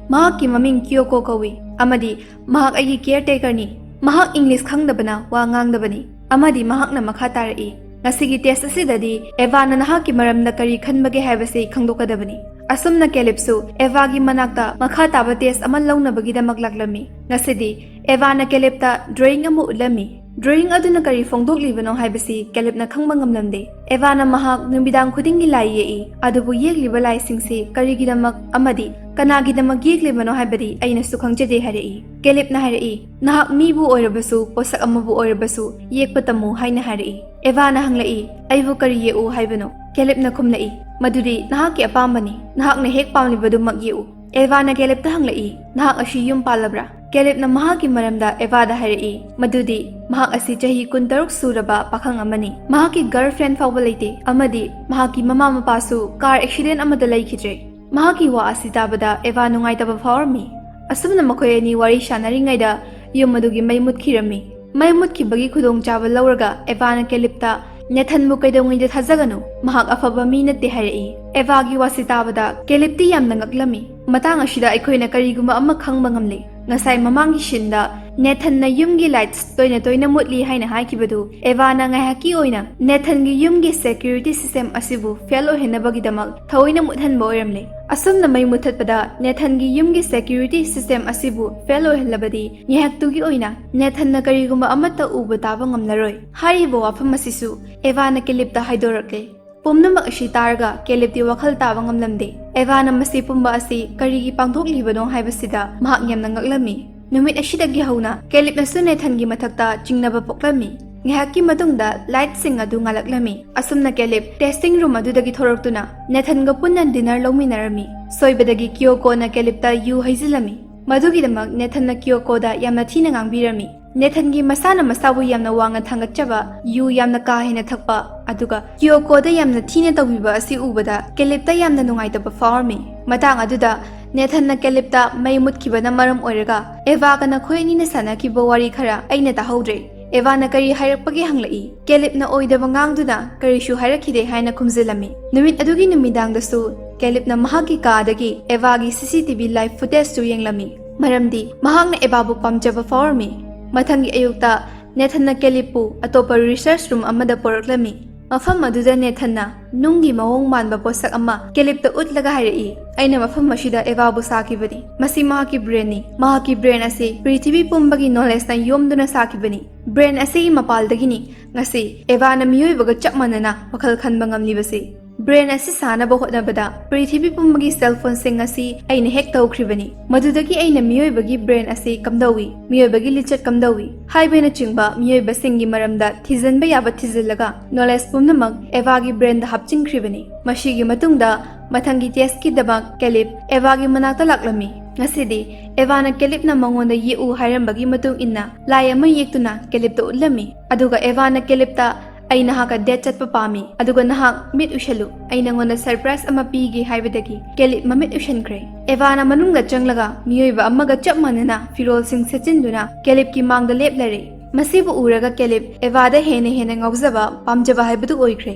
"ꯃꯍꯥꯛꯀꯤ ꯃꯃꯤꯡ ꯀꯤꯌꯣꯀꯣ ꯀꯧꯏ ꯑꯃꯗꯤ ꯃꯍꯥꯛ ꯑꯩꯒꯤ ꯀꯤꯌꯔ ꯇꯦꯀꯔꯅꯤ꯫ ꯃꯍꯥꯛ ꯏꯪꯂꯤꯁ ꯈꯪꯗꯕꯅ ꯋꯥ ꯉꯥꯡꯗꯕꯅꯤ"꯫ ꯑꯃꯗꯤ ꯃꯍꯥꯛꯅ ꯃꯈꯥ ꯇꯥꯔꯛꯏ, "ꯉꯁꯤꯒꯤ ꯇꯦꯁ ꯑꯁꯤꯗꯗꯤ ꯑꯦꯚꯥꯅ ꯅꯍꯥꯛꯀꯤ ꯃꯔꯝꯗ ꯀꯔꯤ ꯈꯟꯕꯒꯦ ꯍꯥꯏꯕꯁꯤ ꯈꯪꯗꯣꯛꯀꯗꯕꯅꯤ"꯫ ꯑꯁꯨꯝꯅ ꯀꯦꯂꯤꯞꯁꯨ ꯑꯦꯚꯥꯒꯤ ꯃꯅꯥꯛꯇ ꯃꯈꯥ ꯇꯥꯕ ꯇꯦꯁ ꯑꯃ ꯂꯧꯅꯕꯒꯤꯗꯃꯛ ꯂꯥꯛꯂꯝꯃꯤ꯫ ꯉꯁꯤꯗꯤ ꯑꯦꯚꯥꯅ ꯀꯦꯂꯤꯞꯇ ꯗ꯭ꯔꯣꯌꯤꯡ ꯑꯃ ꯎꯠꯂꯝꯃꯤ꯫ ꯗ꯭ꯔꯣꯌꯤꯡ ꯑꯗꯨꯅ ꯀꯔꯤ ꯐꯣꯡꯗꯣꯛꯂꯤꯕꯅꯣ ꯍꯥꯏꯕꯁꯤ ꯀꯦꯂꯤꯞꯅ ꯈꯪꯕ ꯉꯝꯂꯝꯗꯦ꯫ ꯑꯦꯚꯥꯅ ꯃꯍꯥꯛ ꯅꯨꯃꯤꯗꯥꯡ ꯈꯨꯗꯤꯡꯒꯤ ꯂꯥꯏ ꯌꯦꯛꯏ, ꯑꯗꯨꯕꯨ ꯌꯦꯛꯂꯤꯕ ꯂꯥꯏꯁꯤꯡꯁꯤ ꯀꯔꯤꯒꯤꯗꯃꯛ ꯑꯃꯗꯤ ꯀꯅꯥꯒꯤꯗꯃꯛ ꯌꯦꯛꯂꯤꯕꯅꯣ ꯍꯥꯏꯕꯗꯤ ꯑꯩꯅꯁꯨ ꯈꯪꯖꯗꯦ ꯍꯥꯏꯔꯛꯏ꯫ ꯀꯦꯂꯤꯞꯅ ꯍꯥꯏꯔꯛꯏ, "ꯅꯍꯥꯛ ꯃꯤꯕꯨ ꯑꯣꯏꯔꯕꯁꯨ, ꯄꯣꯠꯁꯛ ꯑꯃꯕꯨ ꯑꯣꯏꯔꯕꯁꯨ ꯌꯦꯛꯄ ꯇꯝꯃꯨ" ꯍꯥꯏꯅ ꯍꯥꯏꯔꯛꯏ꯫ ꯑꯦꯚꯥꯅ ꯍꯪꯂꯛꯏ, "ꯑꯩꯕꯨ ꯀꯔꯤ ꯌꯦꯛꯎ ꯍꯥꯏꯕꯅꯣ?" ꯀꯦꯂꯤꯞꯅ ꯈꯨꯝꯂꯛꯏ, "ꯃꯗꯨꯗꯤ ꯅꯍꯥꯛꯀꯤ ꯑꯄꯥꯝꯕꯅꯤ, ꯅꯍꯥꯛꯅ ꯍꯦꯛ ꯄꯥꯝꯂꯤꯕꯗꯨꯃꯛ ꯌꯦꯛꯎ"꯫ ꯑꯦꯚꯥꯅ ꯀꯦꯂꯤꯞꯇ ꯍꯪꯂꯛꯏ, "ꯅꯍꯥꯛ ꯑꯁꯤ ꯌꯨꯝ ꯄꯥꯜꯂꯕ꯭ꯔꯥ?" ꯀꯦꯂꯤꯞꯅ ꯃꯍꯥꯛꯀꯤ ꯃꯔꯝꯗ ꯑꯦꯚꯥꯗ ꯍꯥꯏꯔꯛꯏ, ꯃꯗꯨꯗꯤ ꯃꯍꯥꯛ ꯑꯁꯤ ꯆꯍꯤ ꯀꯨꯟꯇꯔꯨꯛ ꯁꯨꯔꯕ ꯄꯥꯈꯪ ꯑꯃꯅꯤ꯫ ꯃꯍꯥꯛꯀꯤ ꯒꯔꯜꯐ꯭ꯔꯦꯟ ꯐꯥꯎꯕ ꯂꯩꯇꯦ ꯑꯃꯗꯤ ꯃꯍꯥꯛꯀꯤ ꯃꯃꯥ ꯃꯄꯥꯁꯨ ꯀꯥꯔ ꯑꯦꯛꯁꯤꯗꯦꯟ ꯑꯃꯗ ꯂꯩꯈꯤꯗ꯭ꯔꯦ꯫ ꯃꯍꯥꯛꯀꯤ ꯋꯥ ꯑꯁꯤ ꯇꯥꯕꯗ ꯑꯦꯚꯥ ꯅꯨꯡꯉꯥꯏꯇꯕ ꯐꯥꯎꯔꯝꯃꯤ꯫ ꯑꯁꯨꯝꯅ ꯃꯈꯣꯏ ꯑꯅꯤ ꯋꯥꯔꯤ ꯁꯥꯟꯅꯔꯤꯉꯩꯗ ꯌꯨꯝ ꯑꯗꯨꯒꯤ ꯃꯩ ꯃꯨꯠꯈꯤꯔꯝꯃꯤ꯫ ꯃꯩ ꯃꯨꯠꯈꯤꯕꯒꯤ ꯈꯨꯗꯣꯡꯆꯥꯕ ꯂꯧꯔꯒ ꯑꯦꯚꯥꯅ ꯀꯦꯂꯤꯞꯇ "ꯅꯦꯊꯟꯕꯨ ꯀꯩꯗꯧꯉꯩꯗ ꯊꯥꯖꯒꯅꯨ, ꯃꯍꯥꯛ ꯑꯐꯕ ꯃꯤ ꯅꯠꯇꯦ" ꯍꯥꯏꯔꯛꯏ꯫ ꯑꯦꯚꯥꯒꯤ ꯋꯥꯁꯤ ꯇꯥꯕꯗ ꯀꯦꯂꯤꯞꯇꯤ ꯌꯥꯝꯅ ꯉꯛꯂꯝꯃꯤ꯫ ꯃꯇꯥꯡ ꯑꯁꯤꯗ ꯑꯩꯈꯣꯏꯅ ꯀꯔꯤꯒꯨꯝꯕ ꯑꯃ ꯈꯪꯕ ꯉꯝꯂꯦ꯫ ꯉꯁꯥꯏ ꯃꯃꯥꯡꯒꯤ ꯁꯤꯟꯗ ꯅꯦꯊꯟꯅ ꯌꯨꯝꯒꯤ ꯂꯥꯏꯠꯁ ꯇꯣꯏꯅ ꯇꯣꯏꯅ ꯃꯨꯠꯂꯤ ꯍꯥꯏꯅ ꯍꯥꯏꯈꯤꯕꯗꯨ ꯑꯦꯚꯥꯅ ꯉꯥꯏꯍꯥꯛꯀꯤ ꯑꯣꯏꯅ ꯅꯦꯊꯟꯒꯤ ꯌꯨꯝꯒꯤ ꯁꯦꯀ꯭ꯌꯨꯔꯤꯇꯤ ꯁꯤꯁꯇꯦꯝ ꯑꯁꯤꯕꯨ ꯐꯦꯜ ꯑꯣꯏꯍꯟꯅꯕꯒꯤꯗꯃꯛ ꯊꯑꯣꯏꯅ ꯃꯨꯠꯍꯟꯕ ꯑꯣꯏꯔꯝꯂꯦ꯫ ꯑꯁꯨꯝꯅ ꯃꯩ ꯃꯨꯊꯠꯄꯗ ꯅꯦꯊꯟꯒꯤ ꯌꯨꯝꯒꯤ ꯁꯦꯀ꯭ꯌꯨꯔꯤꯇꯤ ꯁꯤꯁꯇꯦꯝ ꯑꯁꯤꯕꯨ ꯐꯦꯜ ꯑꯣꯏꯍꯜꯂꯕꯗꯤ ꯉꯥꯏꯍꯥꯛꯇꯨꯒꯤ ꯑꯣꯏꯅ ꯅꯦꯊꯟꯅ ꯀꯔꯤꯒꯨꯝꯕ ꯑꯃꯠꯇ ꯎꯕ ꯇꯥꯕ ꯉꯝꯂꯔꯣꯏ꯫ ꯍꯥꯏꯔꯤꯕ ꯋꯥꯐꯝ ꯑꯁꯤꯁꯨ ꯑꯦꯚꯥꯅ ꯀꯦꯂꯤꯞꯇ ꯍꯥꯏꯗꯣꯔꯛꯂꯦ꯫ ꯄꯨꯝꯅꯃꯛ ꯑꯁꯤ ꯇꯥꯔꯒ ꯀꯦꯂꯤꯞꯇꯤ ꯋꯥꯈꯜ ꯇꯥꯕ ꯉꯝꯂꯝꯗꯦ꯫ ꯑꯦꯚꯥꯅ ꯃꯁꯤ ꯄꯨꯝꯕ ꯑꯁꯤ ꯀꯔꯤꯒꯤ ꯄꯥꯡꯊꯣꯛꯂꯤꯕꯅꯣ ꯍꯥꯏꯕꯁꯤꯗ ꯃꯍꯥꯛ ꯌꯥꯝꯅ ꯉꯛꯂꯝꯃꯤ꯫ ꯅꯨꯃꯤꯠ ꯑꯁꯤꯗꯒꯤ ꯍꯧꯅ ꯀꯦꯂꯤꯞꯅꯁꯨ ꯅꯦꯊꯟꯒꯤ ꯃꯊꯛꯇ ꯆꯤꯡꯅꯕ ꯄꯣꯛꯂꯝꯃꯤ꯫ ꯉꯥꯏꯍꯥꯛꯀꯤ ꯃꯇꯨꯡꯗ ꯂꯥꯏꯠꯁꯤꯡ ꯑꯗꯨ ꯉꯥꯜꯂꯛꯂꯝꯃꯤ꯫ ꯑꯁꯨꯝꯅ ꯀꯦꯂꯤꯞ ꯇꯦꯁꯇꯤꯡ ꯔꯨꯝ ꯑꯗꯨꯗꯒꯤ ꯊꯣꯔꯛꯇꯨꯅ ꯅꯦꯊꯟꯒ ꯄꯨꯟꯅ ꯗꯤꯅꯔ ꯂꯧꯃꯤꯟꯅꯔꯝꯃꯤ꯫ ꯁꯣꯏꯕꯗꯒꯤ ꯀꯤꯌꯣꯀꯣꯅ ꯀꯦꯂꯤꯞꯇ ꯌꯨ ꯍꯩꯖꯤꯜꯂꯝꯃꯤ꯫ ꯃꯗꯨꯒꯤꯗꯃꯛ ꯅꯦꯊꯟꯅ ꯀꯤꯌꯣꯀꯣꯗ ꯌꯥꯝꯅ ꯊꯤꯅ ꯉꯥꯡꯕꯤꯔꯝꯃꯤ꯫ ꯅꯦꯊꯟꯒꯤ ꯃꯁꯥꯅ ꯃꯁꯥꯕꯨ ꯌꯥꯝꯅ ꯋꯥꯡꯅ ꯊꯥꯡꯒꯠꯆꯕ, ꯌꯨ ꯌꯥꯝꯅ ꯀꯥ ꯍꯦꯟꯅ ꯊꯛꯄ, ꯑꯗꯨꯒ ꯀꯤꯌꯣꯀꯣꯗ ꯌꯥꯝꯅ ꯊꯤꯅ ꯇꯧꯕꯤꯕ ꯑꯁꯤ ꯎꯕꯗ ꯀꯦꯂꯤꯞꯇ ꯌꯥꯝꯅ ꯅꯨꯡꯉꯥꯏꯇꯕ ꯐꯥꯎꯔꯝꯃꯤ꯫ ꯃꯇꯥꯡ ꯑꯗꯨꯗ ꯅꯦꯊꯟꯅ ꯀꯦꯂꯤꯞꯇ ꯃꯩ ꯃꯨꯠꯈꯤꯕꯅ ꯃꯔꯝ ꯑꯣꯏꯔꯒ ꯑꯦꯚꯥꯒ ꯅꯈꯣꯏ ꯑꯅꯤꯅ ꯁꯥꯟꯅꯈꯤꯕ ꯋꯥꯔꯤ ꯈꯔ ꯑꯩꯅ ꯇꯥꯍꯧꯗ꯭ꯔꯦ꯫ ꯑꯦꯚꯥꯅ ꯀꯔꯤ ꯍꯥꯏꯔꯛꯄꯒꯦ ꯍꯪꯂꯛꯏ꯫ ꯀꯦꯂꯤꯞꯅ ꯑꯣꯏꯗꯕ ꯉꯥꯡꯗꯨꯅ ꯀꯔꯤꯁꯨ ꯍꯥꯏꯔꯛꯈꯤꯗꯦ ꯍꯥꯏꯅ ꯈꯨꯝꯖꯤꯜꯂꯝꯃꯤ꯫ ꯅꯨꯃꯤꯠ ꯑꯗꯨꯒꯤ ꯅꯨꯃꯤꯗꯥꯡꯗꯁꯨ ꯀꯦꯂꯤꯞꯅ ꯃꯍꯥꯛꯀꯤ ꯀꯥꯗꯒꯤ ꯑꯦꯚꯥꯒꯤ C C T V live footageꯇꯨ ꯌꯦꯡꯂꯝꯃꯤ꯫ ꯃꯔꯝꯗꯤ ꯃꯍꯥꯛꯅ ꯑꯦꯚꯥꯕꯨ ꯄꯥꯝꯖꯕ ꯐꯥꯎꯔꯝꯃꯤ꯫ ꯃꯊꯪꯒꯤ ꯑꯌꯨꯛꯇ ꯅꯦꯊꯟꯅ ꯀꯦꯂꯤꯞꯄꯨ ꯑꯇꯣꯞꯄ research room ꯑꯃꯗ ꯄꯣꯔꯛꯂꯝꯃꯤ꯫ ꯃꯐꯝ ꯑꯗꯨꯗ ꯅꯦꯊꯟꯅ ꯅꯨꯡꯒꯤ ꯃꯑꯣꯡ ꯃꯥꯟꯕ ꯄꯣꯠꯁꯛ ꯑꯃ ꯀꯦꯂꯤꯞꯇ ꯎꯠꯂꯒ ꯍꯥꯏꯔꯛꯏ, "ꯑꯩꯅ ꯃꯐꯝ ꯑꯁꯤꯗ ꯑꯦꯚꯥꯕꯨ ꯁꯥꯈꯤꯕꯅꯤ꯫ ꯃꯁꯤ ꯃꯍꯥꯛꯀꯤ brainꯅꯤ꯫ ꯃꯍꯥꯛꯀꯤ brain ꯑꯁꯤ ꯄ꯭ꯔꯤꯊꯤꯕꯤ ꯄꯨꯝꯕꯒꯤ knowledgeꯅ ꯌꯣꯝꯗꯨꯅ ꯁꯥꯈꯤꯕꯅꯤ꯫ Brain ꯑꯁꯤꯒꯤ ꯃꯄꯥꯜꯗꯒꯤꯅꯤ ꯉꯁꯤ ꯑꯦꯚꯥꯅ ꯃꯤꯑꯣꯏꯕꯒ ꯆꯞ ꯃꯥꯟꯅꯅ ꯋꯥꯈꯜ ꯈꯟꯕ ꯉꯝꯂꯤꯕꯁꯤ꯫ Brain ꯑꯁꯤ ꯁꯥꯅꯕ ꯍꯣꯠꯅꯕꯗ ꯄ꯭ꯔꯤꯊꯤꯕꯤ ꯄꯨꯝꯕꯒꯤ cell phoneꯁꯤꯡ ꯑꯁꯤ ꯑꯩꯅ hack ꯇꯧꯈ꯭ꯔꯤꯕꯅꯤ꯫ ꯃꯗꯨꯗꯒꯤ ꯑꯩꯅ ꯃꯤꯑꯣꯏꯕꯒꯤ brain ꯑꯁꯤ ꯀꯝꯗꯧꯏ, ꯃꯤꯑꯣꯏꯕꯒꯤ ꯂꯤꯆꯠ ꯀꯝꯗꯧꯏ ꯍꯥꯏꯕꯅꯆꯤꯡꯕ ꯃꯤꯑꯣꯏꯕꯁꯤꯡꯒꯤ ꯃꯔꯝꯗ ꯊꯤꯖꯤꯟꯕ ꯌꯥꯕ ꯊꯤꯖꯤꯜꯂꯒ knowledge ꯄꯨꯝꯅꯃꯛ ꯑꯦꯚꯥꯒꯤ brainꯗ ꯍꯥꯞꯆꯤꯟꯈ꯭ꯔꯤꯕꯅꯤ꯫ ꯃꯁꯤꯒꯤ ꯃꯇꯨꯡꯗ ꯃꯊꯪꯒꯤ testꯀꯤꯗꯃꯛ ꯀꯦꯂꯤꯞ ꯑꯦꯚꯥꯒꯤ ꯃꯅꯥꯛꯇ ꯂꯥꯛꯂꯝꯃꯤ꯫ ꯉꯁꯤꯗꯤ ꯑꯦꯚꯥꯅ ꯀꯦꯂꯤꯞꯅ ꯃꯉꯣꯟꯗ ꯌꯦꯛꯎ ꯍꯥꯏꯔꯝꯕꯒꯤ ꯃꯇꯨꯡ ꯏꯟꯅ ꯂꯥꯏ ꯑꯃ ꯌꯦꯛꯇꯨꯅ ꯀꯦꯂꯤꯞꯇ ꯎꯠꯂꯝꯃꯤ꯫ ꯑꯗꯨꯒ ꯑꯦꯚꯥꯅ ꯀꯦꯂꯤꯞꯇ, "ꯑꯩ ꯅꯍꯥꯛꯀ date ꯆꯠꯄ ꯄꯥꯝꯃꯤ, ꯑꯗꯨꯒ ꯅꯍꯥꯛ ꯃꯤꯠ ꯎꯏꯁꯜꯂꯨ, ꯑꯩ ꯅꯉꯣꯟꯗ surprise ꯑꯃ ꯄꯤꯒꯦ" ꯍꯥꯏꯕꯗꯒꯤ ꯀꯦꯂꯤꯞ ꯃꯃꯤꯠ ꯎꯏꯁꯟꯈ꯭ꯔꯦ꯫ ꯑꯦꯚꯥꯅ ꯃꯅꯨꯡꯗ ꯆꯪꯂꯒ ꯃꯤꯑꯣꯏꯕ ꯑꯃꯒ ꯆꯞ ꯃꯥꯟꯅꯅ ꯐꯤꯔꯣꯜꯁꯤꯡ ꯁꯦꯠꯆꯤꯟꯗꯨꯅ ꯀꯦꯂꯤꯞꯀꯤ ꯃꯥꯡꯗ ꯂꯦꯞꯂꯔꯦ꯫ ꯃꯁꯤꯕꯨ ꯎꯔꯒ ꯀꯦꯂꯤꯞ ꯑꯦꯚꯥꯗ ꯍꯦꯟꯅ ꯍꯦꯟꯅ ꯉꯥꯎꯖꯕ, ꯄꯥꯝꯖꯕ ꯍꯥꯏꯕꯗꯨ ꯑꯣꯏꯈ꯭ꯔꯦ꯫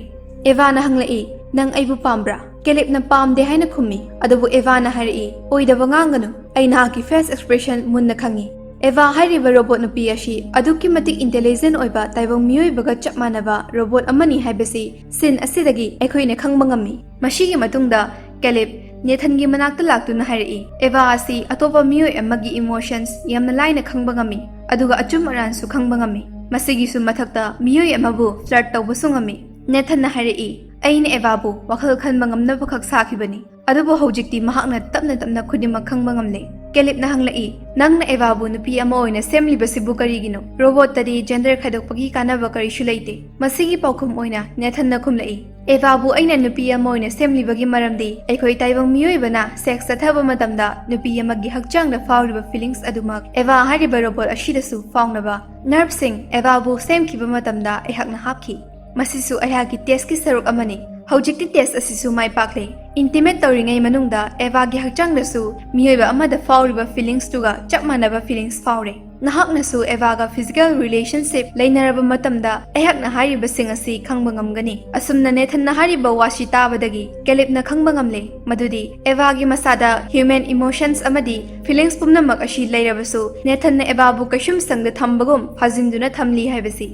ꯑꯦꯚꯥꯅ ꯍꯪꯂꯛꯏ, "ꯅꯪ ꯑꯩꯕꯨ ꯄꯥꯝꯕ꯭ꯔꯥ?" ꯀꯦꯂꯤꯞꯅ ꯄꯥꯝꯗꯦ ꯍꯥꯏꯅ ꯈꯨꯝꯃꯤ꯫ ꯑꯗꯨꯕꯨ ꯑꯦꯚꯥꯅ ꯍꯥꯏꯔꯛꯏ, "ꯑꯣꯏꯗꯕ ꯉꯥꯡꯒꯅꯨ, ꯑꯩ ꯅꯍꯥꯛꯀꯤ face expression ꯃꯨꯟꯅ ꯈꯪꯉꯤ꯫" ꯑꯦꯚꯥ ꯍꯥꯏꯔꯤꯕ robot ꯅꯨꯄꯤ ꯑꯁꯤ ꯑꯗꯨꯛꯀꯤ ꯃꯇꯤꯛ intelligent ꯑꯣꯏꯕ ꯇꯥꯏꯕꯪ ꯃꯤꯑꯣꯏꯕꯒ ꯆꯞ ꯃꯥꯟꯅꯕ robot ꯑꯃꯅꯤ ꯍꯥꯏꯕꯁꯤ scene ꯑꯁꯤꯗꯒꯤ ꯑꯩꯈꯣꯏꯅ ꯈꯪꯕ ꯉꯝꯃꯤ꯫ ꯃꯁꯤꯒꯤ ꯃꯇꯨꯡꯗ ꯀꯦꯂꯤꯞ ꯅꯦꯊꯟꯒꯤ ꯃꯅꯥꯛꯇ ꯂꯥꯛꯇꯨꯅ ꯍꯥꯏꯔꯛꯏ, "ꯑꯦꯚꯥ ꯑꯁꯤ ꯑꯇꯣꯞꯄ ꯃꯤꯑꯣꯏ ꯑꯃꯒꯤ emotions ꯌꯥꯝꯅ ꯂꯥꯏꯅ ꯈꯪꯕ ꯉꯝꯃꯤ, ꯑꯗꯨꯒ ꯑꯆꯨꯝ ꯑꯔꯥꯟꯁꯨ ꯈꯪꯕ ꯉꯝꯃꯤ꯫ ꯃꯁꯤꯒꯤꯁꯨ ꯃꯊꯛꯇ ꯃꯤꯑꯣꯏ ꯑꯃꯕꯨ flirt ꯇꯧꯕꯁꯨ ꯉꯝꯃꯤ꯫" ꯅꯦꯊꯟꯅ ꯍꯥꯏꯔꯛꯏ, ꯑꯩꯅ ꯑꯦꯚꯥꯕꯨ ꯋꯥꯈꯜ ꯈꯟꯕ ꯉꯝꯅꯕꯈꯛ ꯁꯥꯈꯤꯕꯅꯤ, ꯑꯗꯨꯕꯨ ꯍꯧꯖꯤꯛꯇꯤ ꯃꯍꯥꯛꯅ ꯇꯞꯅ ꯇꯞꯅ ꯈꯨꯗꯤꯡꯃꯛ ꯈꯪꯕ ꯉꯝꯂꯦ꯫ ꯀꯦꯂꯤꯞꯅ ꯍꯪꯂꯛꯏ, "ꯅꯪꯅ ꯑꯦꯚꯥꯕꯨ ꯅꯨꯄꯤ ꯑꯃ ꯑꯣꯏꯅ ꯁꯦꯝꯂꯤꯕꯁꯤꯕꯨ ꯀꯔꯤꯒꯤꯅꯣ? ꯔꯣꯕꯣꯠꯇꯗꯤ ꯖꯦꯟꯗꯔ ꯈꯥꯏꯗꯣꯛꯄꯒꯤ ꯀꯥꯟꯅꯕ ꯀꯔꯤꯁꯨ ꯂꯩꯇꯦ꯫" ꯃꯁꯤꯒꯤ ꯄꯥꯎꯈꯨꯝ ꯑꯣꯏꯅ ꯅꯦꯊꯟꯅ ꯈꯨꯝꯂꯛꯏ, "ꯑꯦꯚꯥꯕꯨ ꯑꯩꯅ ꯅꯨꯄꯤ ꯑꯃ ꯑꯣꯏꯅ ꯁꯦꯝꯂꯤꯕꯒꯤ ꯃꯔꯝꯗꯤ ꯑꯩꯈꯣꯏ ꯇꯥꯏꯕꯪ ꯃꯤꯑꯣꯏꯕꯅ ꯁꯦꯛꯁ ꯆꯠꯊꯕ ꯃꯇꯝꯗ ꯅꯨꯄꯤ ꯑꯃꯒꯤ ꯍꯛꯆꯥꯡꯗ ꯐꯥꯎꯔꯤꯕ ꯐꯤꯂꯤꯡꯁ ꯑꯗꯨꯃꯛ ꯑꯦꯚꯥ ꯍꯥꯏꯔꯤꯕ ꯔꯣꯕꯣꯠ ꯑꯁꯤꯗꯁꯨ ꯐꯥꯎꯅꯕ ꯅꯔꯚꯁꯤꯡ ꯑꯦꯚꯥꯕꯨ ꯁꯦꯝꯈꯤꯕ ꯃꯇꯝꯗ ꯑꯩꯍꯥꯛꯅ ꯍꯥꯞꯈꯤ꯫ ꯃꯁꯤꯁꯨ ꯑꯩꯍꯥꯛꯀꯤ ꯇꯦꯁꯀꯤ ꯁꯔꯨꯛ ꯑꯃꯅꯤ꯫ ꯍꯧꯖꯤꯛꯇꯤ ꯇꯦꯁ ꯑꯁꯤꯁꯨ ꯃꯥꯏ ꯄꯥꯛꯂꯦ꯫ ꯏꯟꯇꯤꯃꯦꯠ ꯇꯧꯔꯤꯉꯩ ꯃꯅꯨꯡꯗ ꯑꯦꯚꯥꯒꯤ ꯍꯛꯆꯥꯡꯗꯁꯨ ꯃꯤꯑꯣꯏꯕ ꯑꯃꯗ ꯐꯥꯎꯔꯤꯕ ꯐꯤꯂꯤꯡꯁꯇꯨꯒ ꯆꯞ ꯃꯥꯟꯅꯕ ꯐꯤꯂꯤꯡꯁ ꯐꯥꯎꯔꯦ꯫ ꯅꯍꯥꯛꯅꯁꯨ ꯑꯦꯚꯥꯒ ꯐꯤꯖꯤꯀꯦꯜ ꯔꯤꯂꯦꯁꯟꯁꯤꯞ ꯂꯩꯅꯔꯕ ꯃꯇꯝꯗ ꯑꯩꯍꯥꯛꯅ ꯍꯥꯏꯔꯤꯕꯁꯤꯡ ꯑꯁꯤ ꯈꯪꯕ ꯉꯝꯒꯅꯤ꯫" ꯑꯁꯨꯝꯅ ꯅꯦꯊꯟꯅ ꯍꯥꯏꯔꯤꯕ ꯋꯥꯁꯤ ꯇꯥꯕꯗꯒꯤ ꯀꯦꯂꯤꯞꯅ ꯈꯪꯕ ꯉꯝꯂꯦ ꯃꯗꯨꯗꯤ ꯑꯦꯚꯥꯒꯤ ꯃꯁꯥꯗ ꯍ꯭ꯌꯨꯃꯦꯟ ꯏꯃꯣꯁꯟꯁ ꯑꯃꯗꯤ ꯐꯤꯂꯤꯡꯁ ꯄꯨꯝꯅꯃꯛ ꯑꯁꯤ ꯂꯩꯔꯕꯁꯨ ꯅꯦꯊꯟꯅ ꯑꯦꯚꯥꯕꯨ ꯀꯩꯁꯨꯝꯁꯪꯗ ꯊꯝꯕꯒꯨꯝ ꯐꯥꯖꯤꯟꯗꯨꯅ ꯊꯝꯂꯤ ꯍꯥꯏꯕꯁꯤ꯫